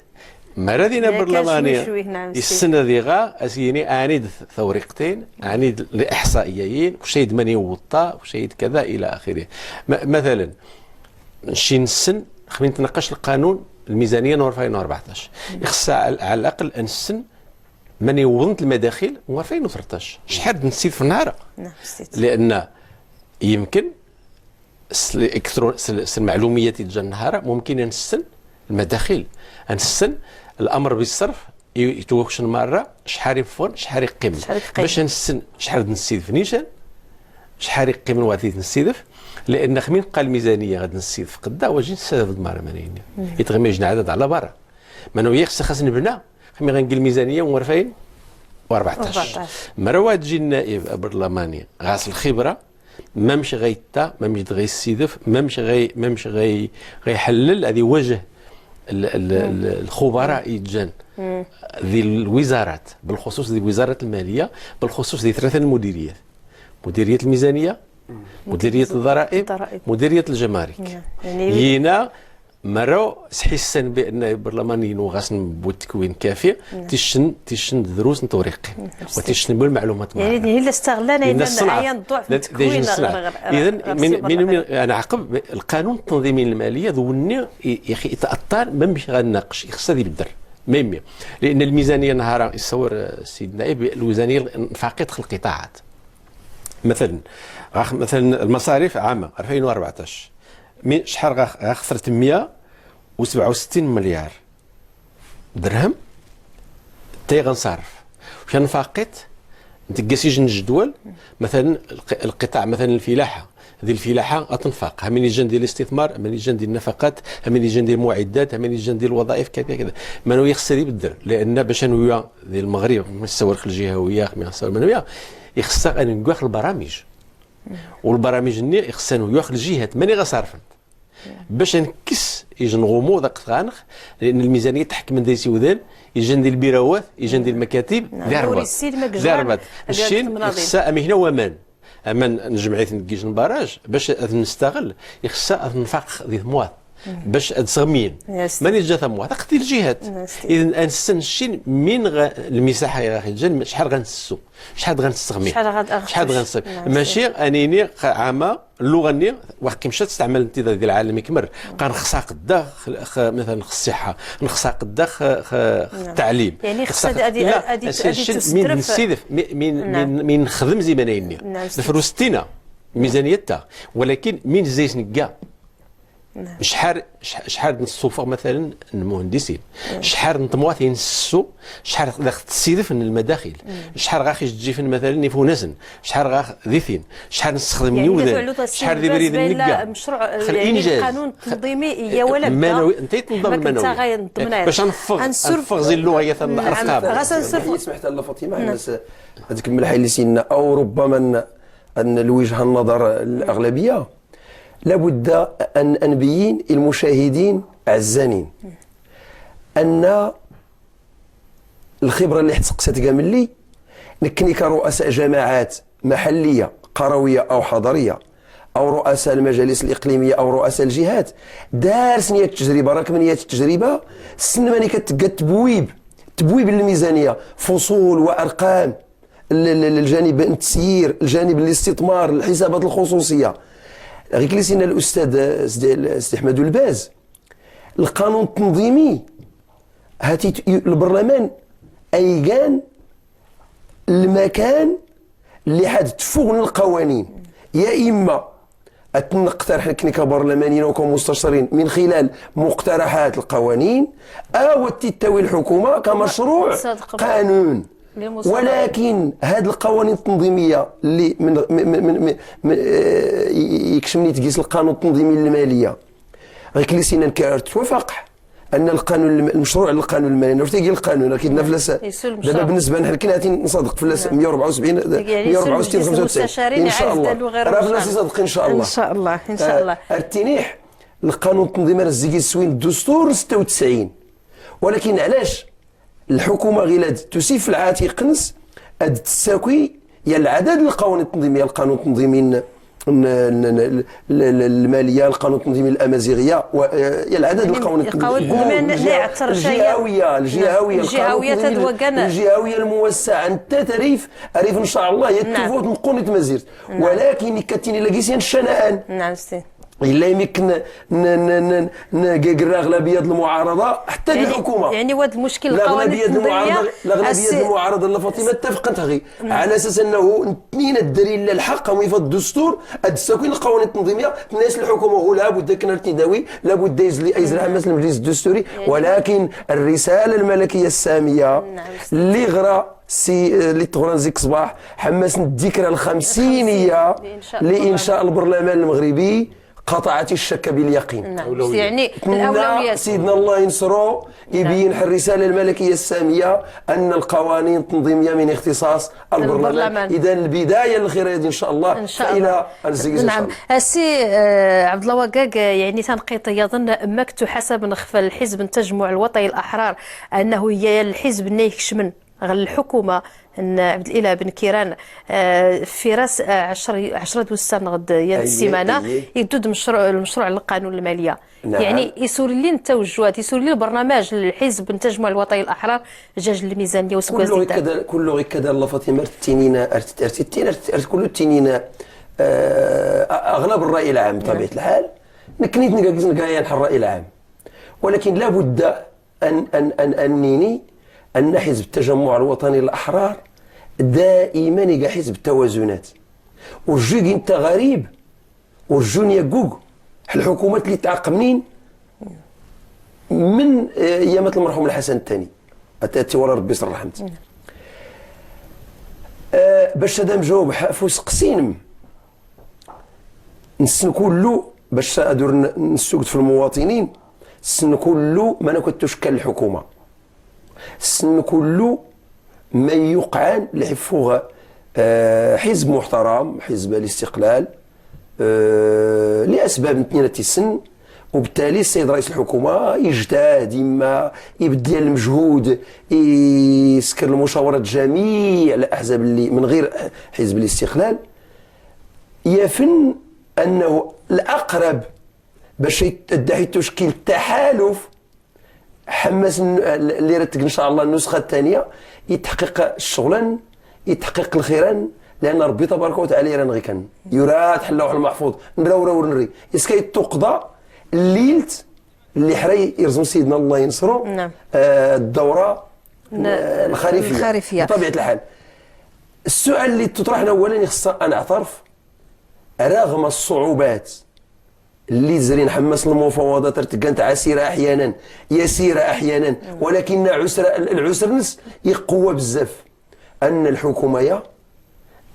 مرة دينا برلمانية. نعم. السنة دي غا اسيني عنيد ثوريقتين عنيد الاحصائيين وشيد من يوطا وشيد كذا الى اخره. مثلا شي نسن خمين تناقش القانون الميزانية نور 2014 خصها على الاقل نسن من يوضنت المداخيل هو 2013 شحال نسيت في النهار. نعم. لان يمكن المعلوميات ديال النهار ممكن نسن المداخيل، نسن الامر بالصرف يتوكش مرة شحال يفون شحال يقيم باش نسن شحال نسيد في نيشان شحال يقيم وغادي نسيدف، لان خمين قال الميزانية غادي نسيد في قدا واجي نستافد المرة مانين يتغمي يجن عدد على برا مانو خص نبنى خمي غنقول الميزانية و 2014 مرة تجي النائب البرلماني غاس الخبرة ما مش غيتا ما مش غيستدف ما مش غي ما مش غي غيحلل هذه وجه الخبراء يتجن ذي الوزارات بالخصوص ذي وزارة المالية بالخصوص ذي ثلاثة المديريات، مديرية الميزانية، مديرية الضرائب، مديرية الجمارك. ينا مرو حسا بان البرلمانيين وغاسن بتكوين كافي تشن دروس توريقي وتشن بالمعلومات. يعني الا استغلنا عيان الضعف التكوين. اذا من انا عقب القانون التنظيمي المالية ذوني يتاثر ما مش غناقش خصها يبدر ميمي، لان الميزانية نهار يصور السيد النائب الميزانية نفاقيت القطاعات. مثلا المصاريف عامة 2014 شحال خسرت 167 مليار درهم تي غنصرف واش نفاقيت نتقاسيج الجدول. مثلا القطاع مثلا الفلاحة، هذه الفلاحة اتنفق هم لجان ديال الاستثمار، هم لجان ديال النفقات، هم لجان ديال المعدات، هم لجان ديال الوظائف كذا كذا. ما يخص يبدل لان باش نويا ديال المغرب من الصواريخ الجهوية من الصواريخ المنوية يخصها ان نواخ البرامج، والبرامج ني خصها نواخ الجهات ماني غصرفن باش نكس يجن غموض غانخ، لان الميزانية تحكم ديال سيودان يجن ديال البيروات يجن ديال المكاتب ديال الرباط الشين خصها مهنة ومان اما نجمعيت نكيج البراج باش نستغل خصها نفاق ديال مواط باش تصغمين ماني جا ثموا تقتل الجهات. اذا انسن الشين من المساحة غا شحال غنسسو شحال غنستغمي شحال غنصيب ماشي انيني عامة اللغة ني واحد كيمشى تستعمل الانتظار ديال العالم يكمر قال خصها قدا مثلا الصحة نخصها قدا التعليم. يعني خصها هذه من نستدف من من نخدم زمانيني الفروستينا ميزانية تا ولكن من زيت نكا شحال نصوفق مثلا المهندسين شحال نطموات نسو شحال تسيدف المداخل شحال غاخي تجي مثلا يفونسن شحال غاخ ذيثين شحال نستخدم نيوذان شحال ذي بريد النقا مشروع يعني القانون التنظيمي يا ولا بدا انت تنظم المنوي باش نفغ زي اللغة هي الارقام. سمحت الله فاطمة هذيك الملحة اللي سينا او ربما ان الوجهة النظر الاغلبية لابد أن نبين المشاهدين عزانين أن الخبرة اللي حتسقست كامل لي نكني كرؤساء جماعات محلية قروية أو حضرية أو رؤساء المجالس الإقليمية أو رؤساء الجهات دارس نية التجربة راك من نية التجربة السنة ماني كتلقى تبويب الميزانية فصول وأرقام الجانب التسيير الجانب الاستثمار الحسابات الخصوصية. غير كليسينا الاستاذ سيدي احمد الباز القانون التنظيمي هاتي البرلمان ايكان المكان اللي حد تفوق القوانين يا اما نقترح لك كبرلمانيين وكمستشارين من خلال مقترحات القوانين او تتوي الحكومة كمشروع قانون. ولكن هذه القوانين التنظيمية اللي من من من يكشمني تقيس القانون التنظيمي للماليه غير كليسينا توافق ان القانون المشروع للقانون المالي واش تيجي القانون راه كاين فلاس دابا بالنسبة لنا كاين نصادق فلاس 174 164 95 ان شاء الله راه فلاس يصادق ان شاء الله ان شاء الله ان شاء الله. التنيح القانون التنظيمي راه زيكي السوين الدستور 96، ولكن علاش الحكومة غيلاد تسيف العاتق نس اد تساكي يا العدد القوانين التنظيمية، القانون التنظيمي المالية، القانون التنظيمي الامازيغية، يا العدد القوانين التنظيمية الجهوية الجهوية الجهوية الجهوية الموسعه انت تريف ريف ان شاء الله يتفوت نقوني تمازيرت، ولكن كتيني لاكيسيان الشنآن. نعم سي الا يمكن نقرا اغلبية المعارضة حتى يعني الحكومة، يعني واد المشكل القوانين التنظيمية الاغلبية المعارضة لا فاطمة اتفقت غي على اساس انه اثنين الدليل الحق ويفض الدستور الساكن القوانين التنظيمية الناس الحكومة هو لابد كنا تداوي لابد يزرع حماس المجلس الدستوري، ولكن الرسالة الملكية السامية اللي غرا سي اللي تغران زيك صباح حماس الذكرى الخمسينيه لانشاء البرلمان المغربي قطعت الشك باليقين. نعم. يعني الأولويات سيدنا الله ينصرو يبين الرسالة الملكية السامية أن القوانين التنظيمية من اختصاص البرلمان. إذا البداية الخيرية إن شاء الله إن شاء الله إلى نعم. السي عبد الله وقاق، يعني تنقيط يظن مكتو حسب نخفى الحزب التجمع الوطني الأحرار أنه هي الحزب نيكشمن غير الحكومة ان عبد الاله بن كيران في راس 10 وسان غد السيمانة يدود المشروع للقانون المالية. نعم. يعني يسور لي التوجهات، يسور لي البرنامج للحزب التجمع الوطني الاحرار جاج الميزانية وسكوز كله كذا كله كذا الله فاطمة ارتينينا ارتينا كله التنينه اغلب الراي العام بطبيعة الحال نكنيت نكايا الراي العام، ولكن لابد ان ان ان انني أن حزب التجمع الوطني الأحرار دائما يقع حزب التوازنات، والجوج انت غريب والجون يقوق الحكومات اللي تعاقب منين من ايامات المرحوم الحسن الثاني اتاتي ورا ربي سر رحمته. باش هذا مجاوب فوس قسيم نسن كله باش ادور نسوق في المواطنين السن كله ما كنتوش كان الحكومة السن كله ما يقعن لحفوغ حزب محترم حزب الاستقلال لاسباب اثنين السن، وبالتالي السيد رئيس الحكومة يجتهد اما يبدل المجهود يسكر المشاورات جميع الاحزاب اللي من غير حزب الاستقلال، يفن انه الاقرب باش يدعي تشكيل تحالف حماس اللي رتق ان شاء الله النسخة الثانية يتحقق الشغلان يتحقق الخيران، لان ربي تبارك وتعالى راه غير كان يراد حل اللوح المحفوظ نراو نري اسكي تقضى الليلت اللي حري يرزم سيدنا الله ينصرو. نعم. الدورة الخريفيه بطبيعة الحال. السؤال اللي تطرحنا اولا خصنا نعترف رغم الصعوبات اللي زرين حماس المفاوضات كانت عسيرة احيانا يسيره احيانا، ولكن العسر نس يقوى بزاف ان الحكومة يا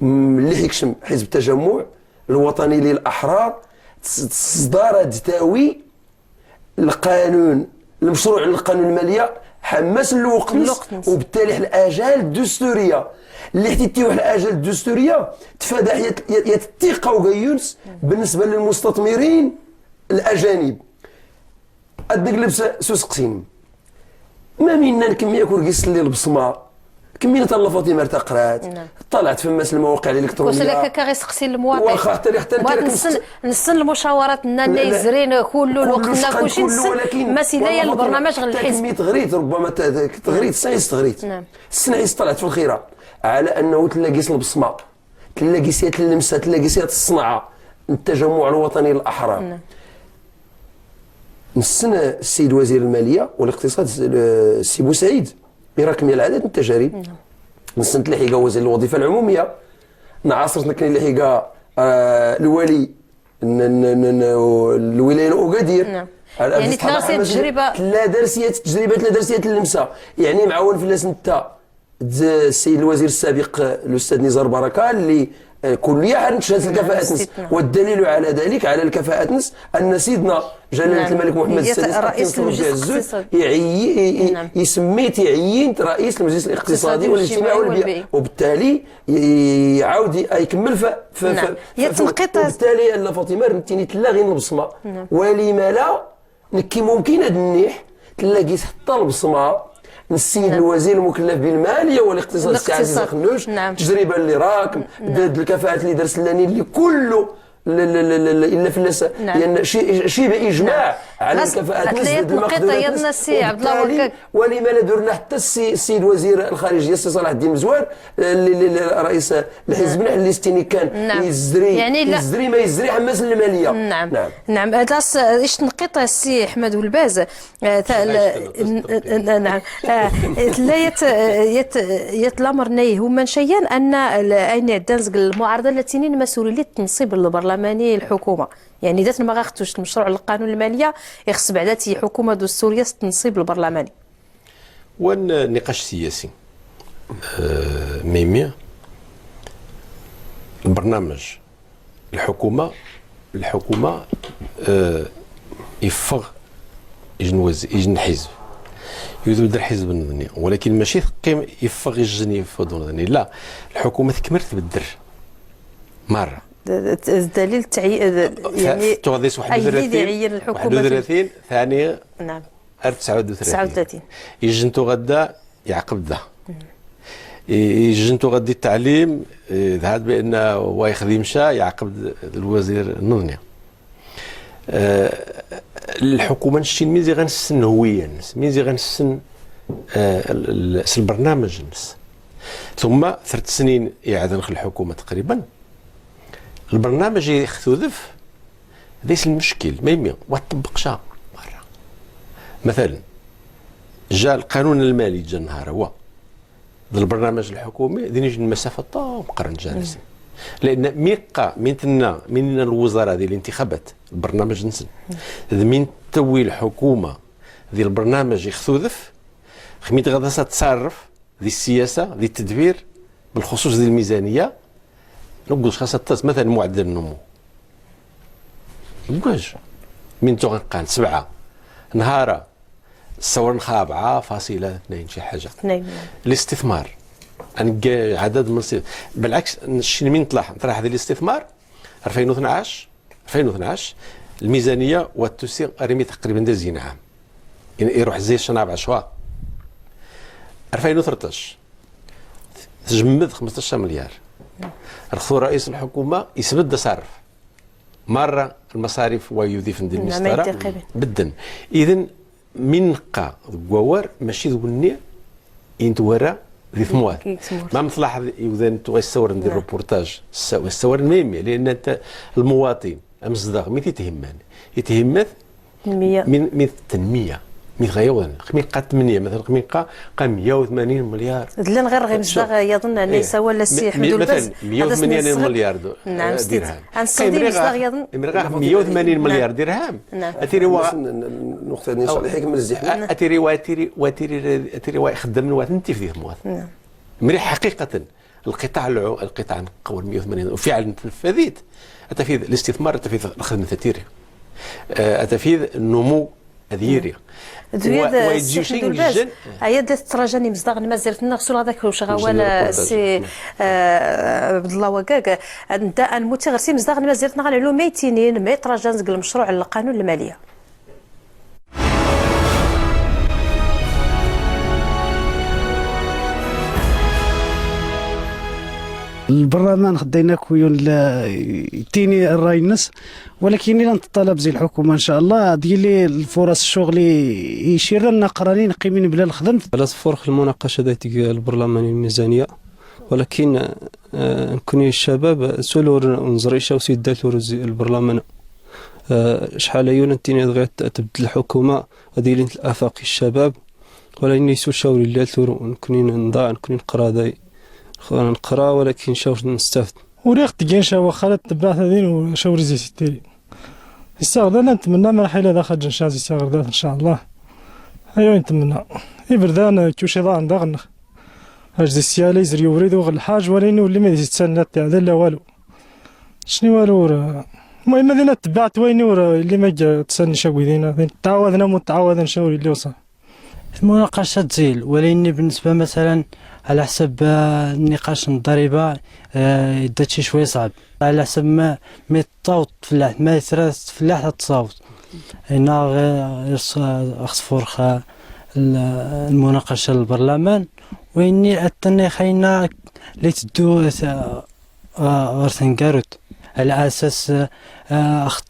اللي حيكشم حزب التجمع الوطني للاحرار تصدر تاوي القانون المشروع للقانون المالية حماس الوقت، وبالتالي الاجال الدستورية اللي حتى تيوح الاجال الدستورية تفادى حياة الثقة وغيونس بالنسبة للمستثمرين الاجانب. ادك لبسه سوس قسيم ما منا الكمية كوركيس اللي البصمة كمية الله فاطمة ارتقرات. نعم. طلعت في ماس المواقع الالكترونية وصل لك غيسقسي المواطن واخا حتى نسن المشاورات لنا زرين كله الوقت كلشي نسن ما سيدايا البرنامج غير الحزب كمية تغريت ربما تغريت سايس تغريت. نعم. السنعيس طلعت في الخيرة على انه تلاقيس البصمة تلاقي سيات اللمسة تلاقي سيات الصنعة التجمع الوطني للاحرار. نعم. نسن السيد وزير المالية والاقتصاد السي بوسعيد يراكم العدد من التجارب. نعم. نسنت لحقه وزير الوظيفة العمومية نعاصرت نكني لحقه الوالي الولاية الاوغادير. نعم. يعني تلارسية التجربة لا درسيه التجربة لا درسيه اللمسة يعني معاون في انت السيد الوزير السابق الاستاذ نزار بركة اللي كلية حنشهد الكفاءات نس. والدليل على ذلك على الكفاءات نس أن سيدنا جلالة الملك محمد السادس رئيس المجلس يسمي تعيين رئيس المجلس الاقتصادي والاجتماعي والبيئي، وبالتالي يعاود يكمل وبالتالي لا فاطمة رمتيني تلا غير البصمة. ولما لا نكي ممكن هاد النيح تلاقي حتى البصمة السيد الوزير المكلف بالماليه والاقتصاد السي عزيز أخنوش. التجربة اللي راكم الكفاءات اللي درس لاني اللي كله الا فلاس لان شبه اجماع على الكفاءات نسبه المقدرات. ولما لا درنا حتى السيد وزير الخارجية السي صلاح الدين مزوار رئيس الحزب اللي ستيني كان يزري يعني يزري ما يزري حماس المالية. نعم نعم هذا ايش نقيط السي احمد والباز نعم لا يتلامر نيه هما شيئا ان اين عدان المعارضة التي مسؤولية التنصيب البرلماني الحكومة، يعني ذات ما غاختوش المشروع القانون المالية يخص بعداتي حكومة دستورية التنصيب البرلماني. والنقاش السياسي ميمي البرنامج الحكومة يفغ يجن حزب يذود الحزب النظني، ولكن ماشي قيم يفغ يجن يفض النظني، لا الحكومة تكمل تبدر مرة الدليل تعيين يعني تغذيس 31 ثاني نعم 39 يجنتو غدا يعقب ذا يجنتو غدي التعليم ذهب بان وايخذ يمشى يعقب الوزير النظني. الحكومة نشتي ميزي غنسن هوية ميزي غنسن البرنامج نس. ثم 3 سنين يعاد الحكومة تقريبا البرنامج يختلف ليس المشكل ميمي وطبقش مرة. مثلا جاء القانون المالي جا النهار هو البرنامج الحكومي دين يجي المسافة طا مقرن جالس، لان ميقا من تنا من الوزراء ديال الانتخابات البرنامج نسن من توي الحكومة ديال البرنامج يختلف خميت غدا تصرف ديال السياسة ديال التدبير بالخصوص ديال الميزانية. نقول خاصة مثلا معدل النمو نقولش من تغنقان 7 نهار الصور نخا 4.2 شي حاجة. الاستثمار عدد من بالعكس الشيء من طلع هذا الاستثمار 2012 الميزانية والتوسي رمي تقريبا دازين عام يعني يروح زي شنا 4 2013 تجمد 15 مليار. رخصو رئيس الحكومة يسبد صرف مرة المصاريف ويضيف ندير المسطره بدن. اذا من نقا كواور ماشي ذوني ينتورا ذي ثموات ما مصلحة يوذان تو ندير روبورتاج الصور ميمي، لان انت المواطن امزدغ مي تيتهمان يتهمت من التنمية مي غيوان خمي قا 8 مثلا خمي قا 180 مليار دلان غير غير مزدغ يظن ان ليس ولا السي احمد مثلا 180 مليار نعم درهم درهم 180 مليار درهم. اتيري النقطة هذه صالح يكمل الزحمة اتيري واتيري واتيري اتيري خدم الوات انت في موات مريح حقيقة القطاع نقول 180 وفعلا تنفذت التنفيذ الاستثمار التنفيذ الخدمة التيري التنفيذ النمو هذه ويجي شيء هيا دات تراجاني مصداغ مازال نغسل هذاك واش غوال السي عبد الله وكاك انت المتغرسي مصداغ مازال نغنعلو ميتينين مي تراجان زق المشروع القانون المالية. البرلمان خدينا كويون تيني الراي الناس، ولكن الى نتطلب زي الحكومة ان شاء الله ديال الفرص الشغل يشير لنا قرانين قيمين بلا الخدم. على فرق المناقشة ذات البرلمان الميزانية، ولكن نكوني الشباب سولور نزريشه وسيدات البرلمان شحال يون تيني دغيا تبدل الحكومة هذه اللي الافاق الشباب، ولكن يسو شاوري لا نكوني نضاع نكوني نقرا داي نقرا ولكن شاور نستافد. وريخ تجين شاو خالد تبعث هذين وشاور زي ستيري يستغل نتمنى مرحلة داخل جنشاز يستغل ان شاء الله. ايوا نتمنى يبردان كوشي ضاع داغن اش دي السيالة يزري وريد وغ الحاج ولكن واللي ما يتسنى تاع لا والو شنو والو. المهم هذينا تبعت وين اللي ما تسنى شاويدينا تعاودنا متعاودا نشاوري اللي وصل. المناقشة تزيل، ولكن بالنسبة مثلا على حسب النقاش الضريبة يدات شي شوية صعب على حسب ما يتصاوت فلاح ما يثرات فلاح تصاوت هنا غير خص فرخ المناقشة للبرلمان. وإني أتني خينا اللي تدو غير على أساس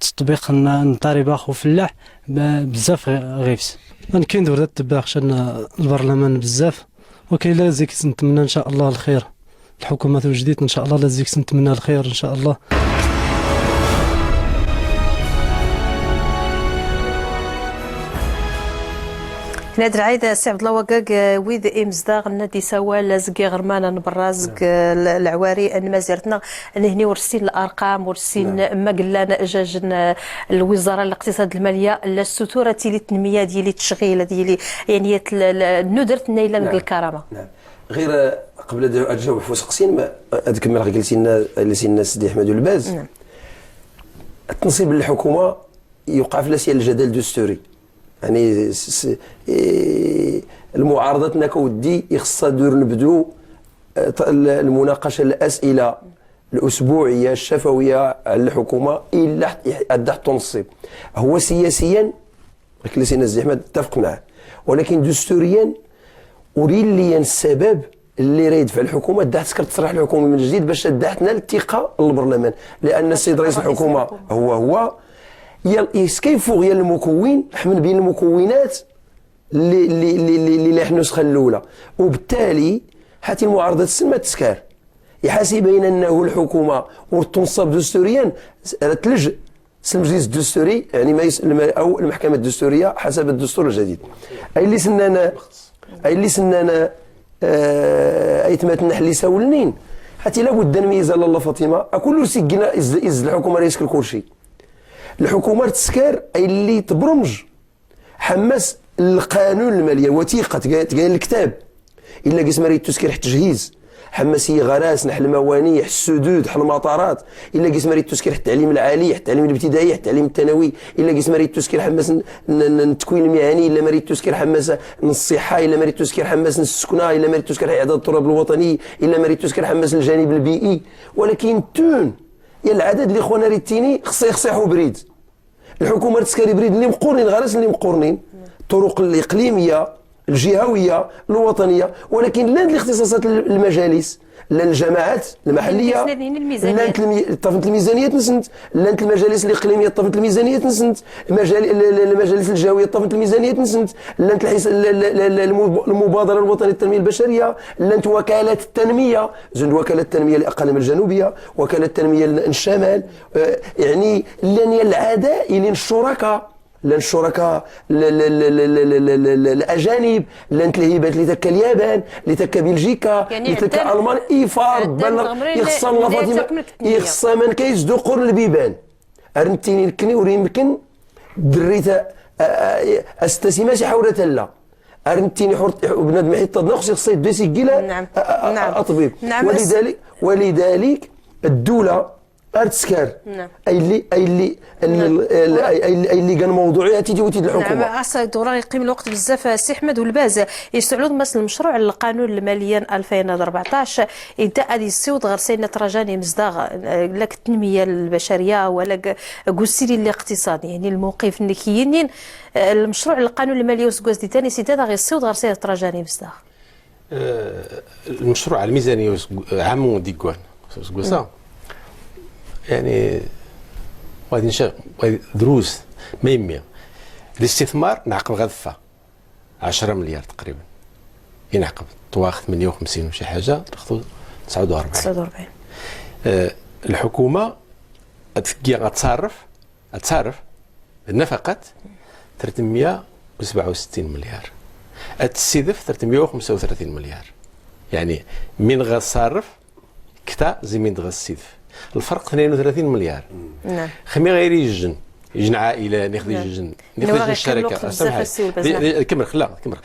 تطبيق الضريبة خو فلاح بزاف غيفس. أنا كاين دور تتبع خشان البرلمان بزاف، وكاين لا زيك نتمنى إن شاء الله الخير الحكومة الجديدة إن شاء الله لا زيك نتمنى الخير إن شاء الله. نادر عايدة سي عبد الله وقاق ويد إمزداغ النادي سوال زكي غرمان نبرازق العواري أن مازالتنا نهني ورسين الأرقام ورسين. ما قلنا جاج الوزارة الاقتصاد المالية لا الستورة ديال التنمية ديال التشغيل ديال يعني ندرت نايلة. نعم. الكرامة. نعم. غير قبل تجاوب فوق قسين تكمل قلتي لنا سيدي أحمد الباز. نعم. التنصيب للحكومة يوقع في لاسيال الجدل الدستوري، يعني المعارضة كودي خصها دور نبدو المناقشة الاسئلة الاسبوعية الشفويه على الحكومة الا ادى التنصيب. هو سياسيا لكن سيدنا الزي احمد اتفق معه، ولكن دستوريا وري لي السبب اللي راه يدفع الحكومة دات تسكر تصريح الحكومة من جديد باش داتنا الثقة للبرلمان، لان السيد رئيس الحكومة هو كيف غير المكون من بين المكونات اللي اللي اللي اللي النسخة الاولى، وبالتالي حتى المعارضة السن ما تسكر يحاسب بين انه الحكومة وتنصب دستوريا تلج المجلس الدستوري يعني ما او المحكمة الدستورية حسب الدستور الجديد. اي اللي سنانا اي تماتنا اللي ساولنين حتى لابد نميز الله فاطمة اكل سجنا از الحكومة رئيس الكرسي. الحكومة تسكر اي اللي تبرمج حمس القانون المالية وثيقة تقال الكتاب الا قسم ريت تسكر حتى تجهيز حمسي غراس نحل المواني السدود حل المطارات الا قسم ريت تسكر حتى التعليم العالي حتى التعليم الابتدائي حتى التعليم الثانوي الا قسم ريت تسكر حمس التكوين المهني الا مريت تسكر حمس الصحة الا مريت تسكر حمس السكنة الا مريت تسكر اعداد التراب الوطني الا مريت تسكر حمس الجانب البيئي. ولكن تون يا العدد اللي خونا ريتيني خص يخصيحوا بريد الحكومة تسكري بريد اللي مقورنين غرس اللي مقورنين الطرق الاقليمية الجهوية الوطنية، ولكن لا الاختصاصات المجالس لا الجماعات المحلية لا طفنت الميزانية تنسنت لا المجالس الاقليمية طفنت الميزانية تنسنت المجالس الجهوية طفنت الميزانية تنسنت لا المبادرة الوطنية للتنمية البشرية لا وكالة التنمية زند وكالة التنمية الاقاليم الجنوبية وكالة التنمية الشمال يعني لان العداء لين الشركاء لان الشركاء الاجانب لان الهبات اللي تكا اليابان اللي تكا بلجيكا اللي تكا المانيا ايفار يخصها الله فاطمة يخصها من كيسدو قرن البيبان ارنتيني الكني وريمكن دريتا استسي ماشي حورة لا ارنتيني حور بنادم حيت تنقص خصها يدو سجيله. نعم. نعم. طبيب. نعم. ولذلك الدولة ارتسكار. نعم. اي اللي اي اللي اي اللي كان موضوعي تيجي وتيد الحكومة. نعم. عسى دورا يقيم الوقت بزاف سي احمد والباز يستعلون مس المشروع القانون المالي 2014 يبدا غادي يسيوط غير سيدنا تراجاني مصداغ لك التنمية البشرية ولا كوسيلي الاقتصادي يعني الموقف اللي كاينين المشروع القانون المالي وسكواز دي ثاني سيدنا غير يسيوط غير سيدنا تراجاني مصداغ المشروع الميزانية عام ديكوان سكوسا يعني غادي نشاف دروس مهمة. الاستثمار نعقب غذفه 10 مليار تقريبا ينعقب طواخ 58 وشي حاجة ناخذ 49. الحكومة غتصرف النفقات 367 مليار التسيدف 335 مليار يعني من غتصرف كتا زي من غتسيدف الفرق 32 مليار. نعم. خمي غير يجن عائلة ناخذ يجن ناخذ الشركة سامحني كمل خلا كمل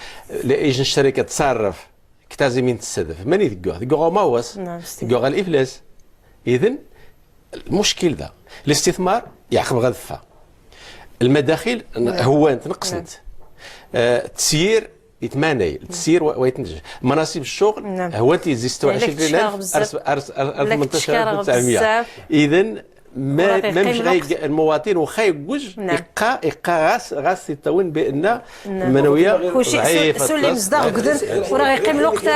يجن الشركة تصرف كتازي من تستهدف ماني ذكوع ماوس ذكوع الافلاس. اذا المشكل ذا الاستثمار يعقب غذفه المداخيل هو تنقصنت التسيير يتماني التسيير ويتنجح مناصب الشغل هو تيزي 26000 18900. اذا ما مش غاي المواطن وخا يقوج يبقى غاس يتون بان المنوية ضعيفة. سولي مصداق قدن وراه يقيم الوقت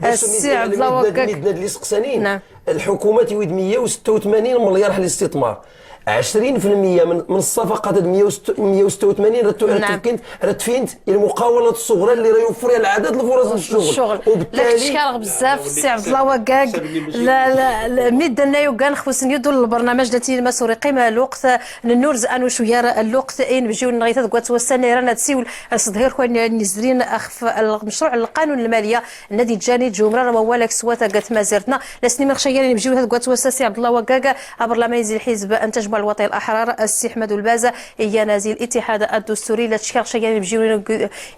السي عبد الله وكاك اللي سقسانين. الحكومة تيويد 186 مليار الاستثمار 20% من الصفقات 186 راه تفينت المقاولات الصغرى اللي راه يوفر العدد الفرص الشغل. وبالتالي تشكر بزاف السي عبد الله وكاك. لا لا لا ميد يوغان خص يدو البرنامج التي مسوري قيمة الوقت نورز انو شوية الوقت اين بجيو نغيث كوات وسنة رانا تسيول صدهير خوان نزرين اخف المشروع القانون المالية النادي جاني جمرة راه والك سواتا قات مازرتنا لا سني مخشيان نبجيو هاد كوات سي عبد الله وكاك برلمان الحزب التجمع الوطني الأحرار السي أحمد البازة هي نازل الاتحاد الدستوري لا تشكر شيء بجيو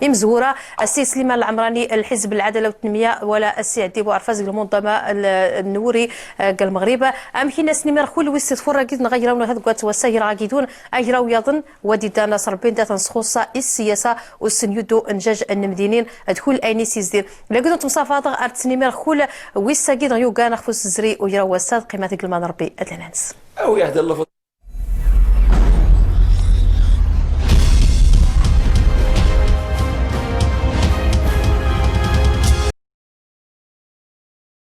مزهوره السي سليمان العمراني الحزب العدالة والتنمية ولا السي عدي بوعرفاز المنظمة النوري المغرب ام كاين سنيمر كل ويستفور كيد نغيروا هاد كوات وساير غاكيدون اجراو يظن ودي دانا صربين دات خصوصا السياسة والسنيودو انجاج النمدينين دخول ايني سيزدير لا كنت مصافات ارت سنيمر خول ويساكيد غيوغان خفوس الزري ويرا وساد قيمة المنربي ادلانس او يهدى الله.